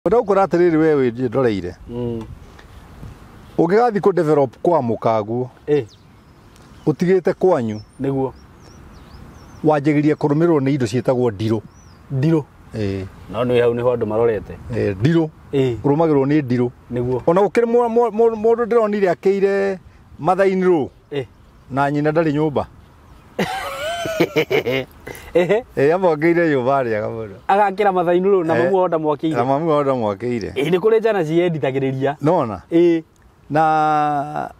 Ndagũkwĩra atĩrĩrĩ we wĩ ndoreire. Ũngĩgathiĩ kũ develop kwa mũkaguo ũtigĩte kwanyu nĩguo wanjagĩria kũrũmĩrĩrwo nĩ indo ciĩtagwo ndirũ. Ndirũ. Ĩĩ. No nĩ hau nĩho andũ marorete. Ĩĩ, ndirũ. Ũrũmagĩrwo nĩ ndirũ. Nĩguo. Ona gũkĩrĩ mũndũ ndĩronire akĩire mathainĩ rũ na nyina ndarĩ nyũmba. Ehe. Ĩĩ, amwakĩire nyũmba arĩaga mũno. Agakĩra mathainĩ rũ na mamu wao ndamwakĩire. Na mamu wao ndamwakĩire. Ĩĩ, nĩ kũrĩ njana ciendithagĩrĩria. Nona. Ĩĩ. Na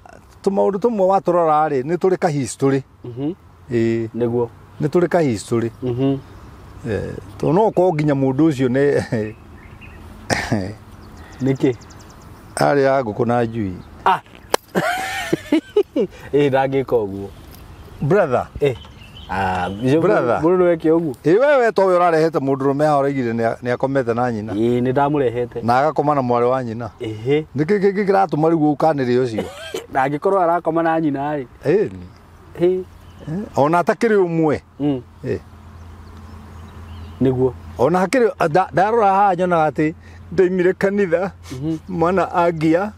tũmaũndũ tũmwe watũrora rĩ nĩ tũrĩ ka history. Ĩĩ. Nĩguo. Nĩ tũrĩ ka history. Tondũ no ũkorwo nginya mũndũ ũcio nĩ Nĩkĩ? Arĩaga ngũkũ na njui. Ah. Ĩĩ, ndangĩka ũguo. Brother. Ah, Brother. Mũndũ nĩ weke ũguo. Ĩĩ, we to we ũrarehete mũndũ rũme haha ũraigire nĩ akomete na nyina. Ĩĩ, nĩ ndamũrehete. Na agakoma na mwarĩ wa nyina. Ĩhĩ. Nĩkĩ kĩngĩ kĩratũma rĩu ũkanĩre ũcio? Na angĩkorwo arakoma na nyina rĩ. Ĩĩ. Ĩĩ. Ona atakĩrĩ ũmwe. Ĩĩ. Nĩguo. Ona hakĩrĩ ndarora haha nyonaga atĩ ndaimire kanitha, mwana angia,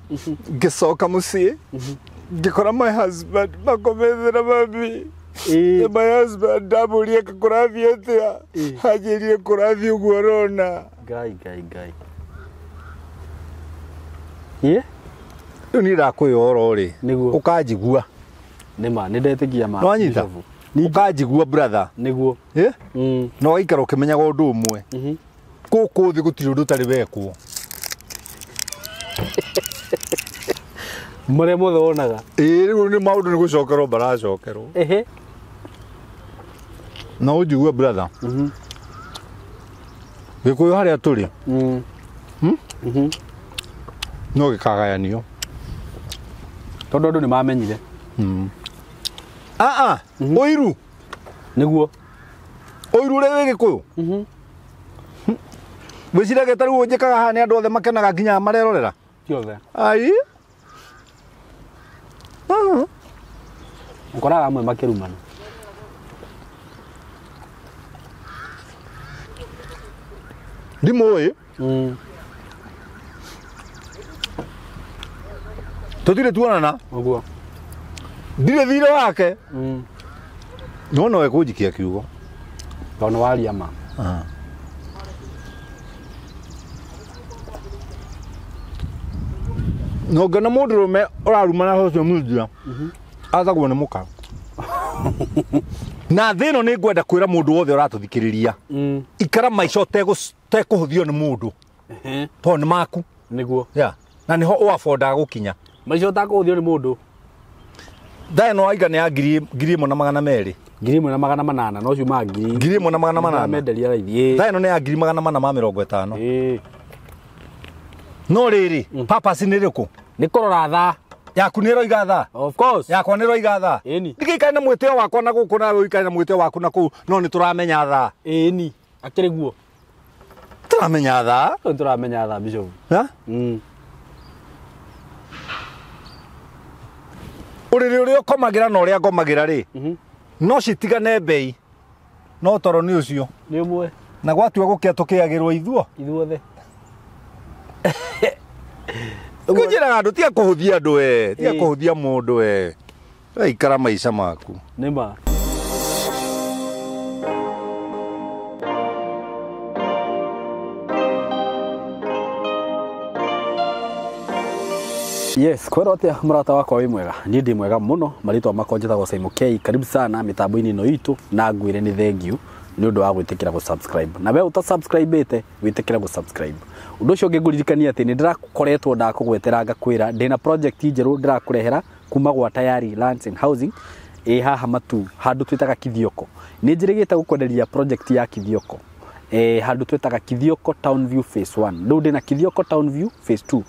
ngĩcoka mũciĩ, ngĩkora my husband makomete na mami. My husband ndamũria kũrathiĩ atĩa, anjĩrire kũrathiĩ ũguo ũrona. Ngai, Ngai, Ngai. Ĩĩ? Rĩu niĩ ndakwĩra ũhoro rĩ, Nĩguo. ũkanjigua. Nĩ ma, nĩ ndetĩkia ma. Nĩwanyita? Ũkanjigua brother. Nĩguo. Ĩĩ? Na ũgaikara ũkĩmenyaga ũndũ ũmwe. Gũkũ thĩ gũtirĩ ũndũ ũtarĩ wekwo. Marĩa mothe wonaga. Ĩĩ, rĩu nĩ maũndũ nĩ gũcokerwo maracokerwo. Ehe. Na ũnjigue brother. Gĩkũyũ harĩa tũrĩ. No gĩkagayanio. Tondũ andũ nĩ mamenyire. Ah, ah, ũiru. Nĩguo. Ũiru ũrĩa wĩ Gĩkũyũ. Wĩciragia ta rĩu ũnjĩkaga haha nĩ andũ othe makenaga nginya marerorera? Ti othe. Ai. Ũkoraga amwe makĩrumana. Ndimũĩ. Tũtirĩ tuonana. Ũguo. Ndirĩ thirĩ wake. No no ekũnjikia kiugo. Tondũ nĩ waria ma. Na ũngĩona mũndũrũme ũrarumana social media, athagwo nĩ mũka. Na thĩ ĩno nĩ ngwenda kwĩra mũndũ wothe ũratũthikĩrĩria. Ikara maica ũtekũhũthio nĩ mũndũ. Tondũ nĩ maku. Nĩguo. Yeah. Na nĩho ũabodaga gũkinya. Maica ũtakũhũthio nĩ mũndũ. Thaa ĩno waiga nĩ ya 1200. 1800, no ciumaga ngiri. 1800. Menderia raithi. Thaa ĩno nĩ ya 450. Ĩĩ. No rĩrĩ, purpose nĩ ĩrĩkũ? Nĩ kũrora thaa. Yaku nĩ ĩroiga thaa? Of course. Yakwa nĩ ĩroiga thaa? Ĩni. Ndigĩikare na mwĩtĩo wakwa na gũkũ nawe ũikare na mwĩtĩo waku na kũu, no nĩ tũramenya thaa. Ĩni. Akĩrĩ guo. Tũramenya thaa. Nĩ tũramenya thaa, Bishop. Ha? Ũrĩrĩ ũrĩa ũkomagĩra na ũrĩa ngomagĩra rĩ, no citigane mbei. No toro nĩ ũcio. Nĩ ũmwe. Na gwatua gũkĩa tũkĩagĩrwo ithuo. Ithuothe. Ngũnjĩraga andũ tiga kũhũthia andũ we, tiga kũhũthia mũndũ we. We ikara maica maku. Nĩ ma. Yes, kwĩrwo atĩa mũrata wakwa wĩ mwega? Niĩ ndĩ mwega mũno, marĩtwa makwa njĩtagwo Simon K. Karibu sana mĩtambo-inĩ ĩno itũ na ngwĩre nĩ thank you nĩ ũndũ wa gwĩtĩkĩra gũ-subscribe. Na we ũta-subscribe-ĩte, wĩtĩkĩre gũ-subscribe. Ũndũ ũcio ũngĩ ngũririkania atĩ nĩ ndĩrakoretwo ndakũgwetera ngakwĩra ndĩna project njerũ ndĩrakũrehera kuma gwa Tayari Lands and Housing ĩ haha Matu handũ twĩtaga Kithioko. Nĩ njĩrĩgĩte gũkwenderia project ya Kithioko. Handũ twĩtaga Kithioko Town View Phase 1. Rĩu ndĩna Kithioko Town View Phase 2.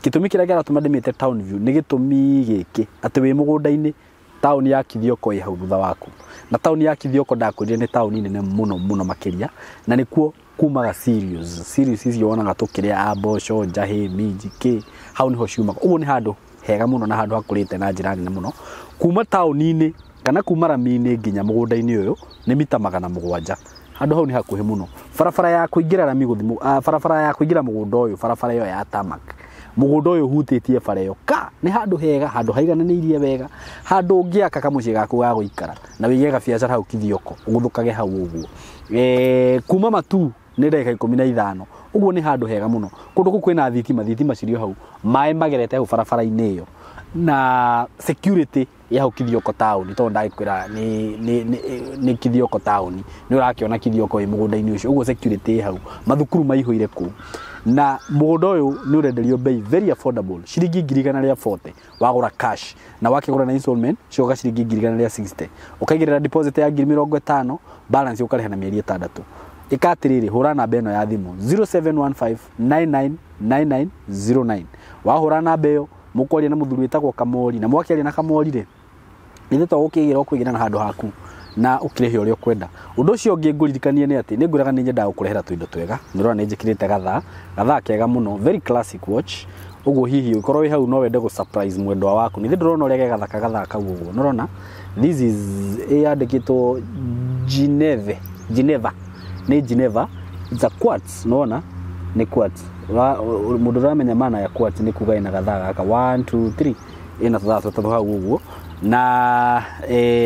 Gĩtũmi kĩrĩa kĩratũma ndĩmĩte Town View nĩ gĩtũmi gĩkĩ atĩ wĩ mũgũnda-inĩ taũni ya Kithioko ĩ hau thutha waku. Na taũni ya Kithioko ndakwĩrire nĩ taũni nene mũno mũno makĩria na nĩkuo kumaga cereals. Cereals icio wonaga tũkĩrĩa a mboco, njahĩ, minji, kĩ, hau nĩho ciumaga. Ũguo nĩ handũ hega mũno na handũ hakũrĩte na njĩra nene mũno. Kuma taũni-inĩ kana kuma rami-inĩ nginya mũgũnda-inĩ ũyũ nĩ mita 700. Handũ hau nĩ hakuhĩ mũno. Barabara ya kũingĩra rami gũthiĩ, barabara ya kũingĩra mũgũnda ũyũ, barabara ĩyo ya tarmac. Mũgũnda ũyũ ũhutĩtie bara ĩyo. Ka nĩ handũ hega, handũ haigananĩirie wega, handũ ũngĩaka kamũciĩ gaku ga gũikara na wĩige gabiacara hau Kithioko, ũgũthũkage hau ũguo. Kuma Matu nĩ ndagĩka 15. Ũguo nĩ handũ hega mũno. Kũndũ kũu kwĩna thitima, thitima cirĩ o hau, maĩ magerete hau barabara-inĩ ĩyo. Na security ya hau Kithioko town, tondũ ndagĩkwĩra nĩ Kithioko town, nĩ ũrakĩona Kithioko ĩ mũgũnda-inĩ ũcio, ũguo security ĩ hau, mathukuru maihũire kũu. Na mũgũnda ũyũ nĩ ũrenderio bei very affordable, ciringi 140,000 wagũra cash, na wakĩgũra na installment cigoka ciringi 160,000, ũkaigĩrĩra deposit ya 50,000, balance ũkarĩha na mĩeri 6. Ĩka atĩrĩrĩ, hũra namba ĩno ya thimũ 0715999909. Wahũra namba ĩyo mũkwaria na mũthuri wĩtagwo Kamori, na mwakĩaria na Kamori rĩ, ithe to gũkĩgĩra ũkũigĩra na handũ haku na ũkĩrĩhe ũrĩa ũkwenda. Ũndũ ũcio ũngĩ ngũririkanie nĩ atĩ nĩ ngwĩraga nĩ nyendaga gũkũrehera tũindo twega. Nĩ ũrona nĩ njĩkĩrĩte gathaa kega mũno, very classic watch. Ũguo hihi ũkorwo wĩ hau no wende gũ surprise mwendwa waku. Nĩ ndĩrona ũrĩa ge gathaka gathaa kau ũguo. Nĩ ũrona this is yandĩkĩtwo Geneva. Nĩ Geneva, it's a quartz, nĩwona nĩ quartz. Mũndũ ũramenya maana ya quartz nĩ kuga ĩna gathaa gaka 1 2 3 ĩna tũthaa tũtatũ hau ũguo. Na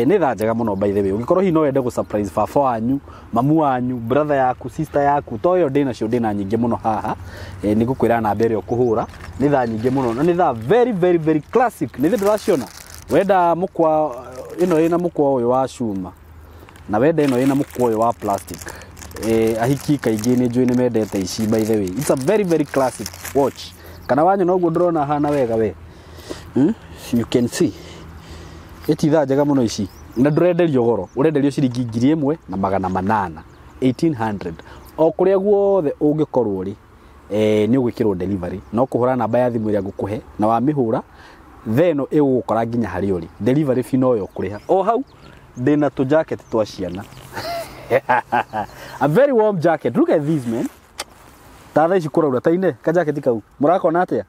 nĩ thaa njega mũno by the way. Ũngĩkorwo hihi no wende gũ surprise baba wanyu, mamu wanyu, brother yaku, sister yaku, to ĩyo ndĩnacio ndĩna nyingĩ mũno haha. Nĩ ngũkwĩra namba ĩrĩa ũkũhũra, nĩ thaa nyingĩ mũno na nĩ thaa very very very classic. Nĩ ndĩraciona. Wenda mũkwa ĩno ĩna mũkwa ũyũ wa cuma, na wenda ĩno ĩna mũkwa ũyũ wa plastic. Ahiki kaingĩ nĩ njũĩ nĩ mendete ici by the way. It's a very very classic watch. Kana wanyona ũguo ndĩrona hana wega we. You can see. Ĩti thaa njega mũno ici. Na ndũrenderio goro, ũrenderio ciringi 1800, 1800. O kũrĩa guothe ũngĩkorwo rĩ, nĩ ũgwĩkĩrwo delivery. No kũhũra namba ya thimũ ĩrĩa ngũkũhe, na wamĩhũra theno ĩgũgũkora nginya harĩa ũrĩ. Delivery fee noyo ũkũrĩha. O hau ndĩna tũ jacket twa ciana. A very warm jacket. Look at this, man. Ta thaa ici kũraura ta ine ka jacket kau. Mũrakona atĩa?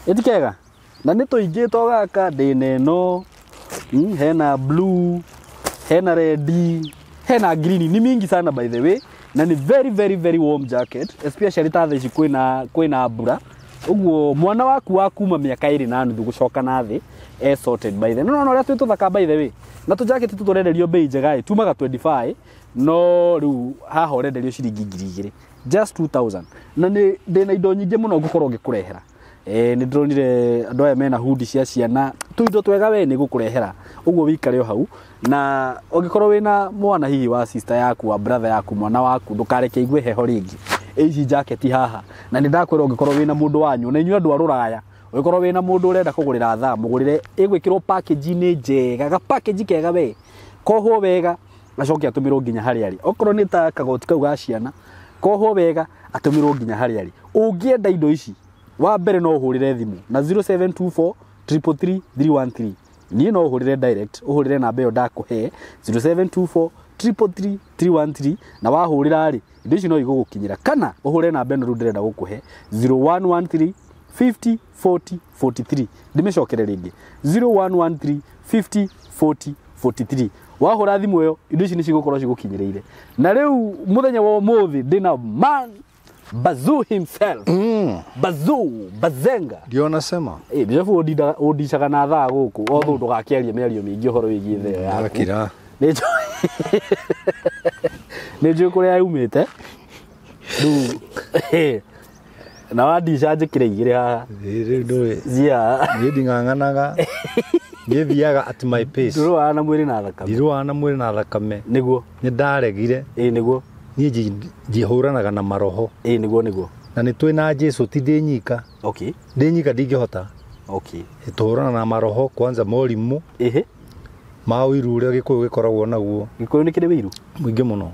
Ĩti kega? Na nĩ tũingĩ to gaka ndĩna ĩno, hena blue, hena red, hena green. Ni mingi sana by the way. Na ni very very very warm jacket, especially ta thaa ici kwĩna mbura. Ũguo mwana waku wa kuma mĩaka 2.5 gũcoka na thĩ e sorted by the. No no ũrĩa twĩ tũthaka by the way. Na tũ jacket tũtũ tũrenderio bei njega ĩ, tumaga 25, no rĩu haha ũrenderio ciringi 2000, just 2000. Na nĩ ndĩna indo nyingĩ mũno ngũkorwo ngĩkũrehera. Nĩ ndĩronire andũ aya mena hundi cia ciana, tũindo twega we nĩ ngũkũrehera. Ũguo wĩikare o hau, na ũngĩkorwo wĩna mwana hihi wa sister yaku, wa brother yaku, mwana waku, ndũkareke aigue heho rĩngĩ. Ici jacket haha. Na nĩ ndakwĩra ũngĩkorwo wĩna mũndũ wanyu, na inyuĩ andũ a rũraya, ũngĩkorwo wĩna mũndũ ũrenda kũgũrĩra thaa, mũgũrĩre ĩgwĩkĩrwo package-inĩ njega, ga package kega we, kohwo wega, acoke atũmĩrwo nginya harĩa arĩ. Okorwo nĩ ta kagoti kau ga ciana, kohwo wega, atũmĩrwo nginya harĩa arĩ. Ũngĩenda indo ici, wa mbere no ũhũrĩre thimũ na 0724 333 313. Niĩ no ũhũrĩre direct, ũhũrĩre namba ĩyo ndakũhe 0724 333 313, na wahũrĩra rĩ, indo ici no igũgũkinyĩra. Kana ũhũre namba ĩno rĩu ndĩrenda gũkũhe 0113 50 40 43. Ndĩmĩcokere rĩngĩ 0113 50 40 43. Wahũra thimũ ĩyo, indo ici nĩ cigũkorwo cigũkinyĩrĩire. Na rĩu mũthenya wa ũmũthĩ ndĩna man Bazoo himself. Bazoo, Bazenga. Ndio nasema. Bishop ũndicaga na thaa gũkũ, although ndũgakĩarie mĩario mĩingĩ ũhoro wĩgiĩ theo yaku. Ndakira. Nĩ njũĩ kũrĩa yumĩte. Rĩu na wandica njĩkĩre igĩrĩ haha. Rĩu ndũĩ. Cia. Niĩ nding'ang'anaga. Niĩ thiaga at my pace. Ndũrũaga na mwĩrĩ na thakame. Ndirũaga na mwĩrĩ na thakame. Nĩguo. Nĩ ndaregire. Ĩĩ nĩguo. Niĩ njihũranaga na maroho. Ĩĩ nĩguo nĩguo. Na nĩ twĩ na Jesũ, ti ndĩ nyika. Okay. Ndĩ nyika ndingĩhota. Okay. Tũhũrana na maroho kwanza morimũ. Ĩhĩ. Ma ũiru ũrĩa Gĩkũyũ gĩkoragwo naguo. Gĩkũyũ nĩ kĩrĩ wĩiru? Mũingĩ mũno.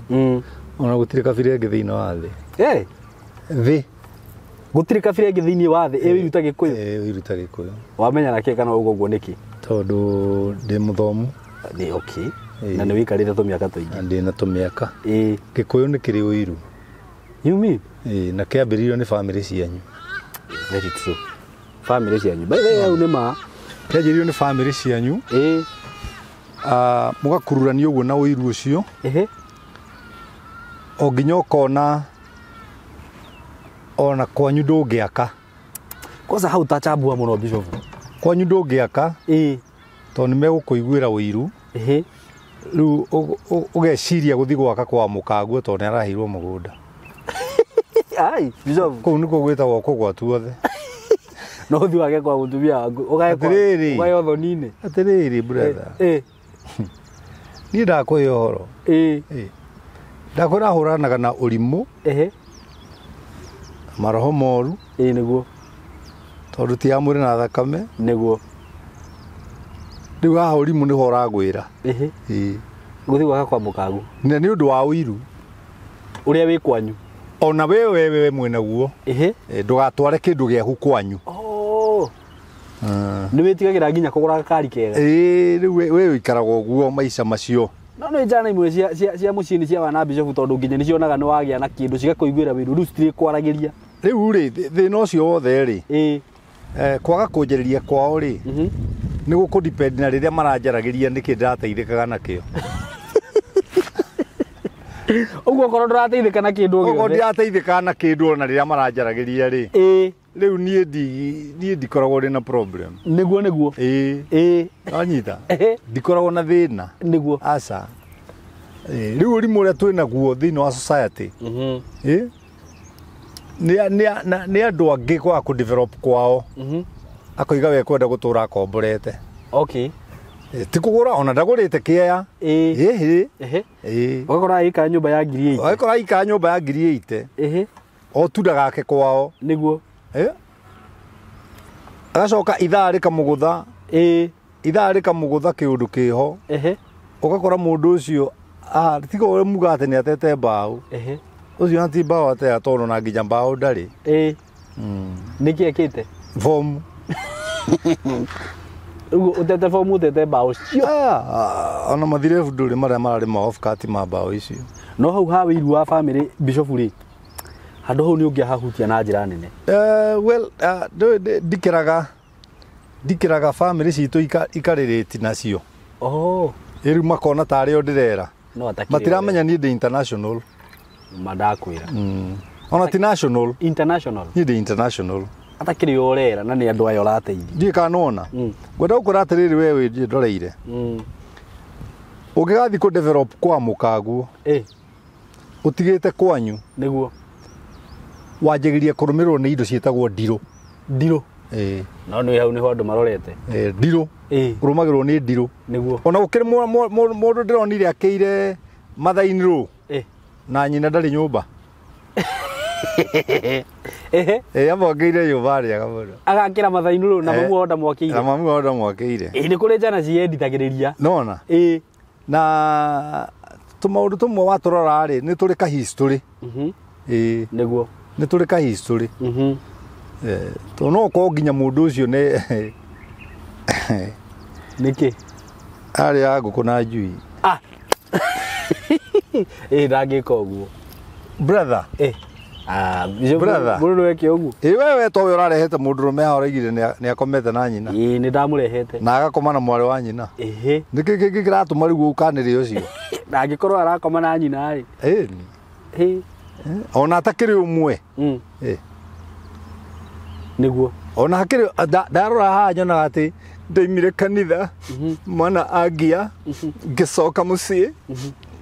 Ona gũtirĩ kabira ĩngĩ thĩinĩ wa thĩ. Ĩ. Thĩ. Gũtirĩ kabira ĩngĩ thĩinĩ wa thĩ ĩ wĩiru ta Gĩkũyũ? Ĩ wĩiru ta Gĩkũyũ. Wamenya nakĩ kana ũguo ũguo nĩkĩ? Tondũ ndĩ mũthomu. Nĩ okay. Na nĩ wĩikarĩte tũmĩaka tũingĩ. Na ndĩ na tũmĩaka. Ĩ. Gĩkũyũ nĩ kĩrĩ ũiru. You mean? Ĩ, na kĩambĩrĩirio nĩ bamĩrĩ cianyu. Very true. Bamĩrĩ cianyu. By the way, hau nĩ ma. Kĩanjĩrĩirio nĩ bamĩrĩ cianyu. Ĩ. Mũgakururanio ũguo na ũiru ũcio. Ĩhĩ. O nginya ũkona ona kwanyu ndũngĩaka. Kwanza hau tachambua mũno Bishop. Kwanyu ndũngĩaka. Ĩĩ. Tondũ nĩ megũkũiguĩra ũiru. Ĩhĩ. Rĩu ũgeciria gũthiĩ gwaka kwa mũkaguo tondũ nĩ araheirwo mũgũnda. Ai, Bishop. Kũu nĩkuo gwĩtagwo kũgwa tuothe. No ũthiĩ wake kwa mũtumia waku. Ũgae kwa. Atĩrĩrĩ. Ũgae ũthoni-inĩ. Atĩrĩrĩ brother. Ĩĩ. Niĩ ndakũhe ũhoro. Ĩĩ. Ndakwĩra hũranaga na ũrimũ. Ĩhĩ. Maroho moru. Ĩĩ nĩguo. Tondũ ti ya mwĩrĩ na thakame. Nĩguo. Rĩu haha ũrimũ nĩho ũragwĩra. Ĩhĩ. Ĩĩ. Gũthiĩ gwaka kwa mũkagu. Na nĩ ũndũ wa ũiru. Ũrĩa wĩ kwanyu. Ona we mwĩnaguo. Ĩhĩ. Ndũgatware kĩndũ gĩaku kwanyu. Oh. Nĩ wĩtigagĩra nginya kũgũra gakari kega. Ĩĩ rĩu we ũikaraga ũguo maica macio. No nĩ njana imwe cia mũciĩ-inĩ cia wana Bishop tondũ nginya nĩ cionaga nĩ wagĩa na kĩndũ cigakũiguĩra wĩiru rĩu citirĩ kwaragĩria. Rĩu rĩ thĩna ũcio wothe rĩ. Ĩĩ. Kwaga kũnjarĩria kwao rĩ. Nĩ gũkũ depend na rĩrĩa maranjaragĩria nĩkĩ ndĩrateithĩkaga nakĩo. Ũguo okorwo ndũrateithĩka na kĩndũ o Okorwo gĩothe. ndirateithĩka na kĩndũ ona rĩrĩa maranjaragĩria rĩ. Ĩĩ. Rĩu niĩ ndikoragwo ndĩ na problem. Nĩguo nĩguo. Ĩĩ. Ĩĩ. Wanyita? Ndikoragwo na thĩna. Nĩguo. Aca. Rĩu ũrimũ ũrĩa twĩnaguo thĩinĩ wa society. Ĩĩ. Nĩ andũ angĩ kwaga kũ develop kwao. Akoiga we kwenda gũtũra akomborete. Okay. Ti kũgũra ona ndagũrĩte kĩea. Ĩĩ. Ĩhĩ. Ĩhĩ. Ĩĩ. Ũgakora aikara nyũmba ya 80,000. Ũgakora aikara nyũmba ya 80,000. Ĩhĩ. O tu ndagake kwao. Nĩguo. Ĩĩ. Agacoka ithaa rĩkamũgũtha. Ĩĩ. Ithaa rĩkamũgũtha kĩũndũ kĩho. Ĩhĩ. Ũgakora mũndũ ũcio tiga ũrĩa muga atĩ nĩ atete mbaũ. Ĩhĩ. Ũcio na ti mbaũ ateaga tondũ na nginya mbaũ ndarĩ. Ĩĩ. Nĩkĩ ekĩte? Bomu. Ũguo ũtete bomu ũtete mbaũ cio. Ona mathirebu ndũrĩ marĩa mararĩ ma off cut ma mbaũ icio. No hau ha wĩiru wa family Bishop rĩ. Handũ hau nĩ ũngĩahahutia na njĩra nene. Well, ndikĩraga family citũ ikarĩrĩti nacio. Oh. Rĩu makona tarĩ o ndĩrera. No atakĩrĩ. Matiramenya niĩ ndĩ international. Mandakwĩra. Ona ti national. International. Niĩ ndĩ international. Atakĩrĩ ũrera na nĩ andũ aya ũrateithia. Ndiũĩ kana nĩwona. Ngwenda gũkwĩra atĩrĩrĩ we wĩ ndoreire. Ũngĩgathiĩ kũ develop kwa mũkaguo. Ĩĩ. Ũtigĩte kwanyu. Nĩguo. Wanjagĩria kũrũmĩrĩrwo nĩ indo ciĩtagwo ndirũ. Ndirũ. Ĩĩ. No nĩ hau nĩho andũ marorete. Ĩĩ ndirũ. Ĩĩ. Ũrũmagĩrĩrwo nĩ ndirũ. Nĩguo. Ona gũkĩrĩ mũndũ ndĩronire akĩire mathainĩ-rũ. Ĩĩ. Na nyina ndarĩ nyũmba. Ehe. Ĩĩ amwakĩire nyũmba arĩaga mũno. Agakĩra mathainĩ-rũ na mamu wao ndamwakĩire. Na mamu wao ndamwakĩire. Ĩĩ nĩ kũrĩ njana ciendithagĩrĩria. Nĩwona? Ĩĩ. Na tũmaũndũ tũmwe watũrora rĩ nĩ tũrĩ ka history. Ĩĩ. Nĩguo. Nĩ tũrĩ ka history. Tondũ no ũkorwo nginya mũndũ ũcio nĩ Nĩkĩ? Arĩaga ngũkũ na njui. Ah. Ĩĩ ndangĩka ũguo. Brother. Ĩĩ. Brother. Mũndũ nĩweke ũguo. Ĩĩ we to we ũrarehete mũndũ rũme haha ũraigire nĩ akomete na nyina. Ĩĩ nĩ ndamũrehete. Na agakoma na mwarĩ wa nyina. Ĩhĩ. Nĩkĩ kĩngĩ kĩratũma rĩu ũkanĩre ũcio? Ndangĩkorwo arakoma na nyina rĩ. Ĩĩ. Ĩĩ. Ona atakĩrĩ ũmwe. Ĩĩ. Nĩguo. Ona hakĩrĩ ndarora haha nyonaga atĩ ndaimire kanitha mwana angia ngĩcoka mũciĩ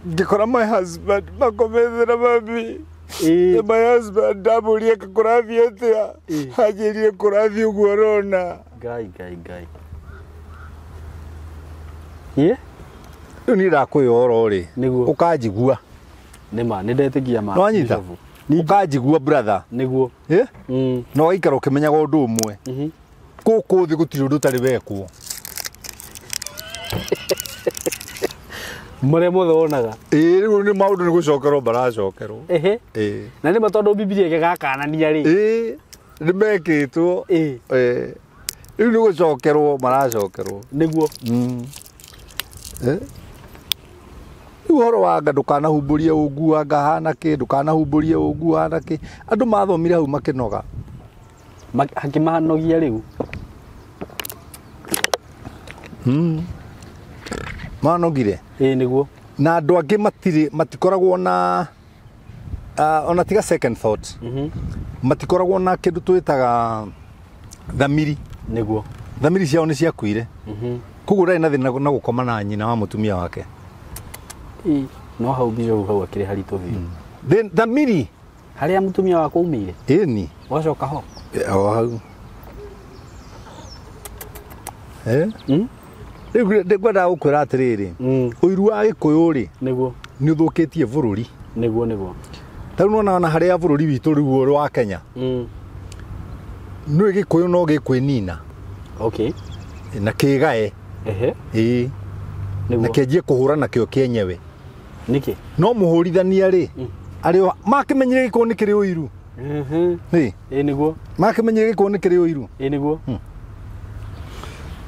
ngĩkora my husband makomete na mami. My husband ndamũria kũrathiĩ atĩa anjĩrire kũrathiĩ ũguo ũrona. Ngai ngai ngai. Ĩĩ? Rĩu niĩ ndakũhe ũhoro rĩ. Nĩguo. Ũkanjigua. Nĩ ma nĩ ndetĩkia ma. Nĩwanyita? Ũkanjigua brother. Nĩguo. Ĩĩ? Na ũgaikara ũkĩmenyaga ũndũ ũmwe. Gũkũ thĩ gũtirĩ ũndũ ũtarĩ wekwo. Marĩa mothe wonaga. Ĩĩ rĩu nĩ maũndũ nĩ gũcokerwo maracokerwo. Ĩhĩ. Ĩĩ. Na nĩ ma tondũ Bibilia ĩgĩgakanania rĩ. Ĩĩ nĩ mekĩtwo. Ĩĩ. Ĩĩ. Rĩu nĩ gũcokerwo maracokerwo. Nĩguo. Ĩĩ. Rĩu ũhoro wa anga ndũkanahumbũrie ũngu anga hana kĩ ndũkanahumbũrie ũngu hana kĩ andũ mathomire hau makĩnoga. Hakĩmanogia rĩu. Manogire. Ĩĩ nĩguo. Na andũ angĩ matikoragwo na Ona tiga second thought. Matikoragwo na kindu twitaga thamiri. Niguo. Thamiri ciao ni ciakuire. Koguo ndarĩ na thĩna na gũkoma na nyina wa mũtumia wake. No hau Bishop hau akĩrĩ haritũ biũ. Thamiri harĩa mũtumia wakwa umire. Ĩni. Wacoka ho. O hau. Rĩu ngwendaga gũkwĩra atĩrĩrĩ, ũiru wa Gĩkũyũ rĩ, nĩguo nĩ ũthũkĩtie bũrũri. Nĩguo nĩguo. Ta rĩu nĩwona ona harĩa bũrũri witũ rĩu wa Kenya. Nĩ Gĩkũyũ no gĩkwĩnina. Okay. Na kĩgae. Ehe. Ĩĩ. Na kĩanjie kũhũra nakĩo kĩenyewe. Nĩkĩ? No mũhũrithania rĩ, arĩ makĩmenyire Gĩkũyũ nĩ kĩrĩ ũiru. Ĩĩ. Ĩĩ nĩguo. Makĩmenyire Gĩkũyũ nĩ kĩrĩ ũiru. Ĩĩ nĩguo.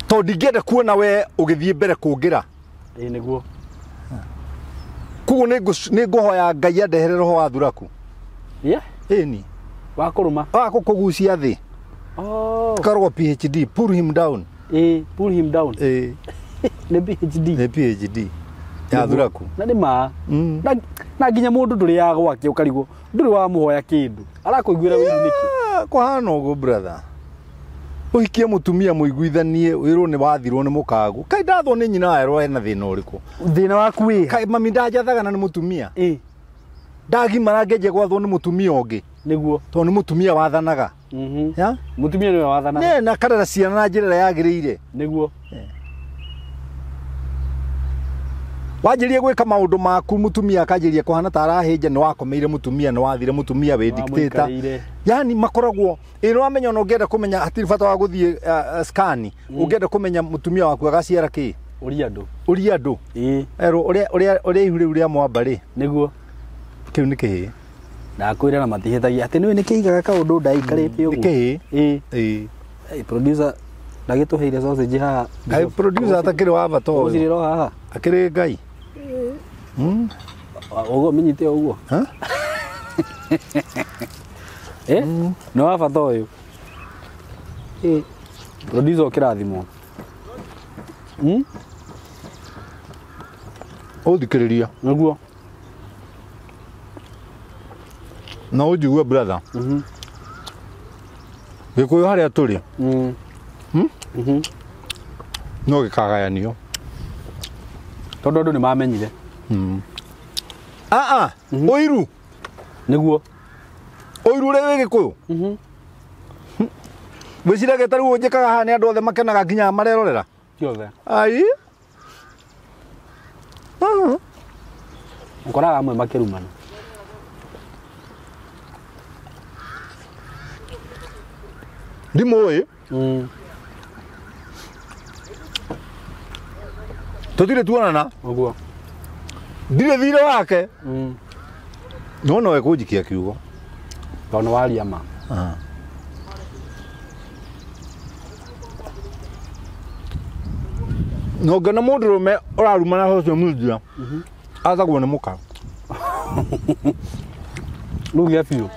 Tondũ ndingĩenda kuona we ũgĩthiĩ mbere kũngĩra. Ĩĩ nĩguo. Koguo nĩ ngũhoya Ngai andehere roho wa thuraku. Yeah. Ĩni. Wa kũrũma. Wa gũkũgucia thĩ. Oh. Karwo PhD, pull him down. Ĩĩ, pull him down. Ĩĩ. Nĩ PhD. Nĩ PhD. Ya thuraku. Na nĩ ma. Na nginya mũndũ ndũrĩ gwake ũkarigwo ndũrĩ wamũhoya kĩndũ. Arakũiguĩra ũiru nĩkĩ? Kũhana ũguo brother. Ũhikie mũtumia mũiguithanie wĩrwo nĩ wathirwo nĩ mũkagu. Kaĩ ndathwo nĩ nyina werwo hena thĩna ũrĩkũ? Thĩna waku wĩ? Kaĩ mami ndanjathaga na nĩ mũtumia. Ĩĩ. Ndagimara ngĩanjia gwathwo nĩ mũtumia ũngĩ. Nĩguo. Tondũ nĩ mũtumia wathanaga. Ya? Mũtumia nĩwe wathanaga. Nĩ na akarera ciana na njĩra ĩrĩa yagĩrĩire. Nĩguo. Wanjĩrĩrie gwĩka maũndũ maku mũtumia akanjĩrĩria kũhana ta arahĩnja nĩ wakomeire mũtumia nĩ wathire mũtumia wĩ dictator. Yani makoragwo ĩ nĩ wamenya ona ũngĩenda kũmenya hatirĩ bata wa gũthiĩ scan ũngĩenda kũmenya mũtumia waku agaciara kĩ. Ũria andũ. Ũria andũ. Ĩĩ. Erwo ũrĩa ihu rĩu rĩa mwamba rĩ. Nĩguo. Kĩu nĩ kĩhĩ. Ndakwĩra na matihĩtagia atĩ nĩũĩ nĩkĩigaga kaũndũ ndaikarĩte ũguo. Nĩ kĩhĩ. Ĩĩ. Ĩĩ. Hey, producer ndagĩtũheire sausage haha. Kaĩ producer atakĩrĩ wa bata ũyũ. Ũcirĩro haha. Akĩrĩ Ngai. Ũguo mĩnyite ũguo. Nĩ wa bata ũyũ. Producer ũkĩrathimwo. Ũthikĩrĩria. Nĩguo. Na ũnjigue brother. Gĩkũyũ harĩa tũrĩ. No gĩkagayanio. Tondũ andũ nĩ mamenyire. Ũiru. Nĩguo. Ũiru ũrĩa wĩ Gĩkũyũ. Wĩciragia ta rĩu ũnjĩkaga haha nĩ andũ othe makenaga nginya marerorera. Ti othe. Ai. Ũkoraga amwe makĩrumana. Ndimũĩ. Tũtirĩ tuonana. Ũguo. Ndirĩ thirĩ wake. No nowe kũnjikia kiugo. Tondũ nĩ waria ma. No ngĩona mũndũrũme ũrarumana social media athagwo nĩ mũka. Rĩu gĩa biũ.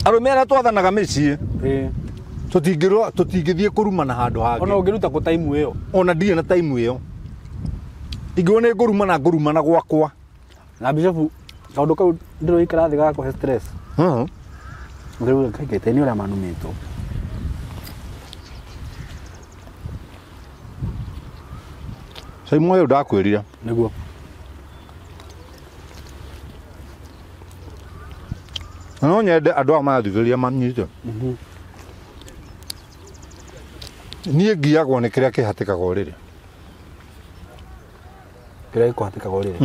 Arũme arĩa twathanaga mĩciĩ tũtingĩthiĩ kũrumana handũ hangĩ. Ona ũngĩruta kũ time ĩyo. Ona ndirĩ na time ĩyo. Ingĩona nĩ ngũrumana ngũrumana gwakwa. Na Bishop kaũndũ kau ndĩroikara thĩ gagakũhe stress. Rĩu kaingĩ nĩ ũrĩa manumĩtwo. Simon ũyũ ndakwĩrire. Nĩguo. No nyende andũ aya marathikĩrĩria manyite. Niĩ ngiagwo nĩ kĩrĩa kĩhatĩkaga ũrĩrĩ. Kĩrĩa gĩkũhatĩkaga ũrĩrĩ?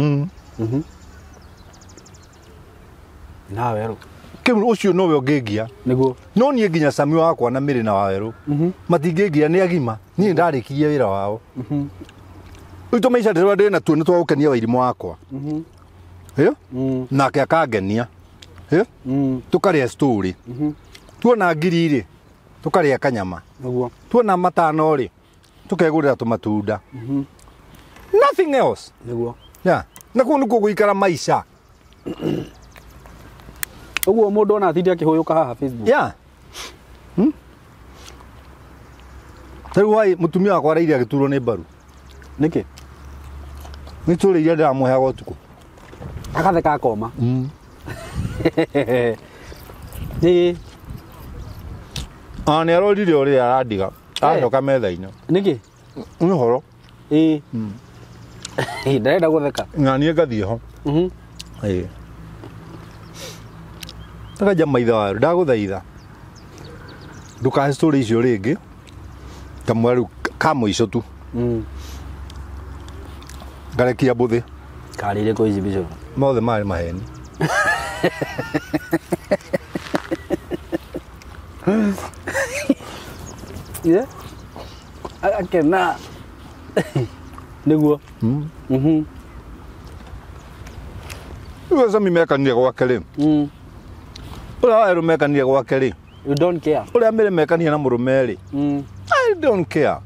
Na werũ. Kĩu ũcio nowe ũngĩngia. Nĩguo. No niĩ nginya Sami wakwa na Mĩrĩ na Wawerũ matingĩngia nĩ agima. Niĩ ndarĩkirie wĩra wao. Rĩu tũmaica ndĩrona ndĩ natuo nĩ twagũkenia wairimũ wakwa. Nake akangenia. Tũkarĩa story. Tuona ngiri rĩ, tũkarĩa kanyama. Nĩguo. Tuona matano rĩ, tũkegũrĩra tũmatunda. Nothing else. Nĩguo. Yeah. Na kũu nĩkuo gũikara maica. Ũguo mũndũ ona atinde akĩhũyũka haha Facebook. Yeah. Rĩu wai mũtumia wakwa araire agĩturwo nĩ mbaru. Nĩkĩ? Nĩ tũrĩ iria ndĩramũheaga ũtukũ. Agatheka akoma. Ĩĩ. Ona nĩ arorire ũrĩa arandiga. Acoka metha-inĩ. Nĩkĩ? Nĩ ũhoro. Ĩĩ. Ndarenda gũtheka. Na niĩ ngathiĩ ho. Ĩĩ. Akanja maitho wayo ndagũthaitha. Ndũkahe story icio rĩngĩ. Kamwe rĩu ka mũico tu. Ngarekia mbũthĩ. Karĩire kũ ici Bishop? Mothe marĩ maheni. Yeah. Akena. Nĩguo. Rĩu Sami mekanire gwake rĩ. Ũrĩa Wawerũ mekanire gwake rĩ. You don't care. Ũrĩa Mary mekanire na mũrũme rĩ. I don't care.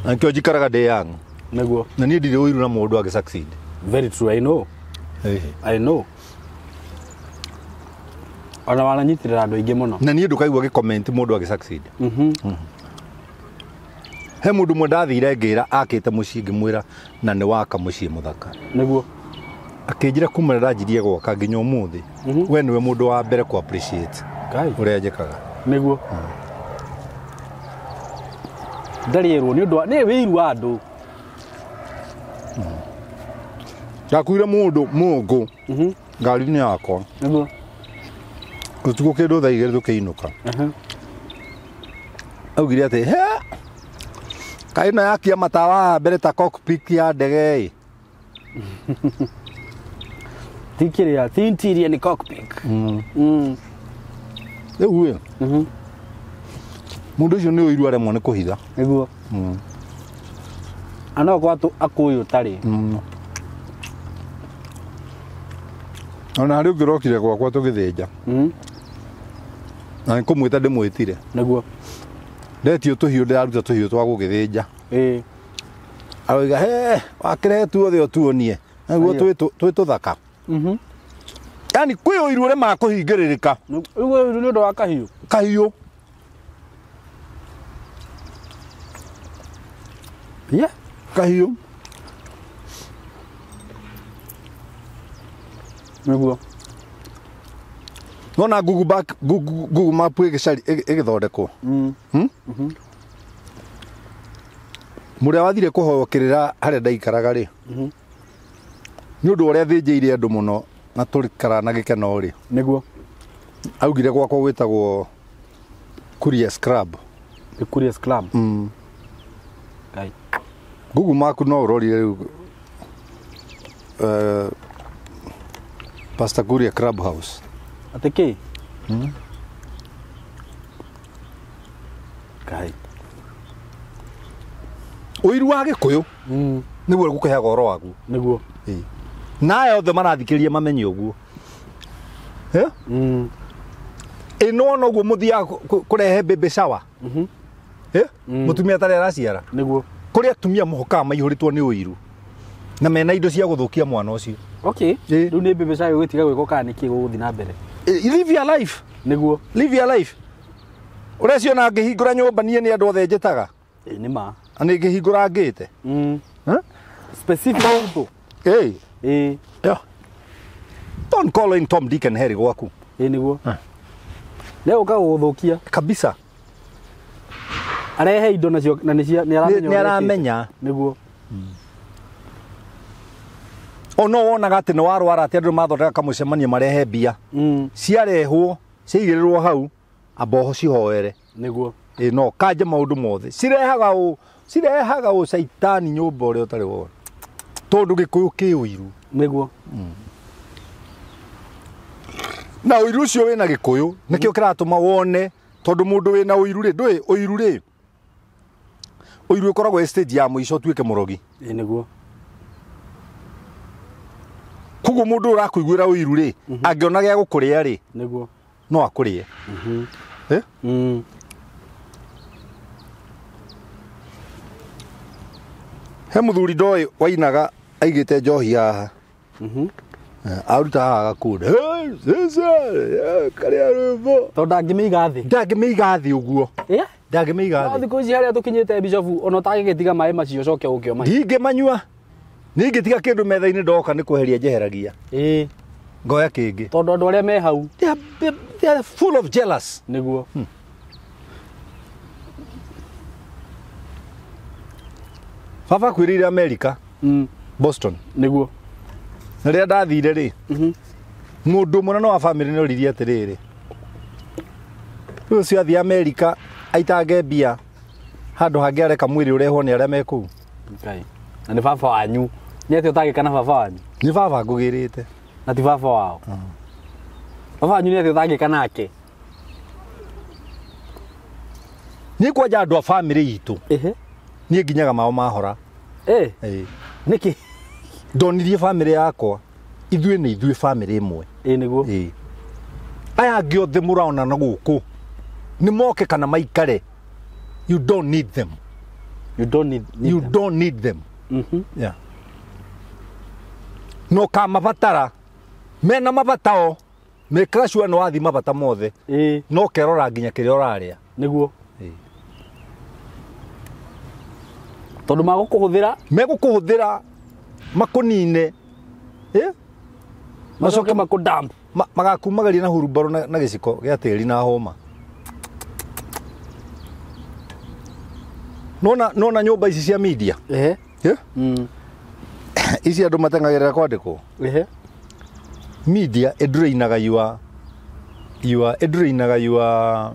Na nĩkĩo njikaraga ndĩ young. Nĩguo. Na niĩ ndirĩ ũiru na mũndũ agĩ succeed. Very true, I know. I know. Ona wananyitĩrĩra andũ aingĩ mũno. Na niĩ ndũkaigua gĩ comment mũndũ agĩ succeed. He mũndũ ũmwe ndathire ngĩra akĩte mũciĩ ngĩmwĩra na nĩ waka mũciĩ mũthaka. Nĩguo. Akĩnjĩra kuma rĩrĩa ndanjirie gwaka nginya ũmũthĩ. We nĩwe mũndũ wa mbere kũ appreciate ũrĩa njĩkaga. Nĩguo. Ndarĩrwo nĩ ũndũ wa nĩ wĩiru wa andũ. Ndakuire mũndũ mũngũ ngari-inĩ yakwa. Nĩguo. Ũtukũ kĩndũ thaa igĩrĩ tũkĩinũka. Augire atĩ he kaĩ ĩno yakia matawa mbere ta cockpit ya ndege ĩ. Ti kĩrĩa, ti interior nĩ cockpit. Rĩu ĩ. Mũndũ ũcio nĩ ũiru aremwo nĩ kũhitha. Nĩguo. Ano kwa akũyũ tarĩ. Ona harĩ ũngĩrokire gwakwa tũgĩthĩnja. Na nĩ kũmwĩta ndĩmwĩtire. Nĩguo. Ndetio tũhiũ ndĩraruta tũhiũ twa gũgĩthĩnja. Ĩĩ. Aroiga he wakĩrehe tuothe ũtuonie. Nĩguo twĩ tũthaka. Yaani kwĩ ũiru ũrĩa makũhingĩrĩrĩka. Rĩu ũiru nĩ ũndũ wa kahiũ. Kahiũ. Yeah. Kahiũ. Nĩguo. Nona Google back Google Map ĩgĩthondekwo. Mũrĩa wathire kũhoywo kĩrĩra harĩa ndaikaraga rĩ. Nĩ ũndũ ũrĩa thĩnjĩire andũ mũno na tũrikara na gĩkeno rĩ. Nĩguo. Augire gwakwa gwĩtagwo Couriers Club. The Couriers Club. Ngai. Google Map no ũrorire rĩu Pastor Kuria Club House. Atĩ kĩ? Ngai. Ũiru wa Gĩkũyũ nĩguo gũkũheaga ũhoro waku. Nĩguo. Na aya othe marathikĩrĩria mamenye ũguo. Ĩno noguo mũthiaga kũrehe baby shower. Mũtumia atarĩ araciara. Nĩguo. Kũrĩ atumia mũhokaga maihũrĩtwo nĩ ũiru. Na mena indo cia gũthũkia mwana ũcio. Okay. Rĩu nĩ baby shower gũtiga gwĩkwo kana nĩkĩ gũgũthiĩ na mbere? Live your life. Nĩguo. Live your life. Ũreciona ngĩhingũra nyũmba niĩ nĩ andũ othe njĩtaga. Ĩĩ nĩ ma. Na nĩ ngĩhingũra ngĩte. Specific people. Ĩĩ. Ĩĩ. Yeah. Don't call in Tom, Dick and Harry gwaku. Ĩĩ nĩguo. Nĩ gũka gũgũthũkia. Kabisa. Arehe indo nacio na nĩ aramenya. Nĩ aramenya. Nĩguo. O no wonaga atĩ nĩ warwara atĩ andũ mathondeka kamũcemanio marehe mbia. Ciarehwo, ciaigĩrĩrwo hau, amba oho cihoere. Nĩguo. Ĩĩ no kanje maũndũ mothe. Cirehaga ũcaitani nyũmba ũrĩa ũtarĩ wona. Tondũ Gĩkũyũ kĩ ũiru. Nĩguo. Na ũiru ũcio wĩna Gĩkũyũ nĩkĩo kĩratũma wone tondũ mũndũ wĩna ũiru rĩ, ndũĩ ũiru rĩ. Ũiru ũkoragwo stage ya mũico ũtuĩke mũrogi. Ĩĩ nĩguo. Koguo mũndũ ũrakũiguĩra ũiru rĩ, angĩona gĩa gũkũrĩa rĩ, Nĩguo. no akũrĩe. He mũthuri ndoĩ wainaga aigĩte njohi haha. Aruta haha gakunda. Karĩa rwĩmbo. Tondũ ndangĩmĩiga thĩ. Ndangĩmĩiga thĩ ũguo. Ndangĩmĩiga No thĩ. thikũ ici harĩa tũkinyĩte Bishop ona ũtagĩgĩtiga maĩ macio ũcoke ũke ũmanyue. Ndingĩmanyua. Niĩ ingĩtiga kĩndũ metha-inĩ ndoka nĩ kweheria njeheragia. Ĩĩ. Ngoya kĩngĩ. Tondũ andũ arĩa me hau They are full of jealous. Nĩguo. Baba akuĩrĩire America. Boston. Nĩguo. Na rĩrĩa ndathire rĩ, mũndũ ũmwe na wa family nĩ oririe atĩrĩrĩ, rĩu ũcio athiĩ America aitange mbia handũ hangĩ areka mwĩrĩ ũrehwo nĩ arĩa me kũu. Ngai. Na nĩ baba wanyu. Nĩ atĩa ũtangĩka na baba wanyu? Nĩ baba ngũgĩrĩte. Na ti baba wao. Baba wanyu nĩ atĩa ũtangĩka nake? Niĩ kwanja andũ a family itũ. Niĩ nginyaga mao mahora. Nĩkĩ? Ndonirie family yakwa. Ithuĩ nĩ ithuĩ family ĩmwe. Ĩĩ nĩguo. Aya angĩ othe mũraona na gũkũ nĩ moke kana maikare. You don't need them. You don't need you them. Don't need them. Yeah. No kamabatara mena mabata o mekaga sure nĩ wathiĩ mabata mothe. No kerora nginya kĩrĩa ũrarĩa. Nĩguo. Tondũ magũkũhũthĩra, megũkũhũthĩra makũnine. Macoke makũdump. Magakumagaria na hurumbarũ na gĩciko gĩa tĩri na hũma. Nona nyũmba ici cia media. Ici andũ mateng'agĩrĩra kwandĩkwo. Media ĩdrainaga your ĩdrainaga your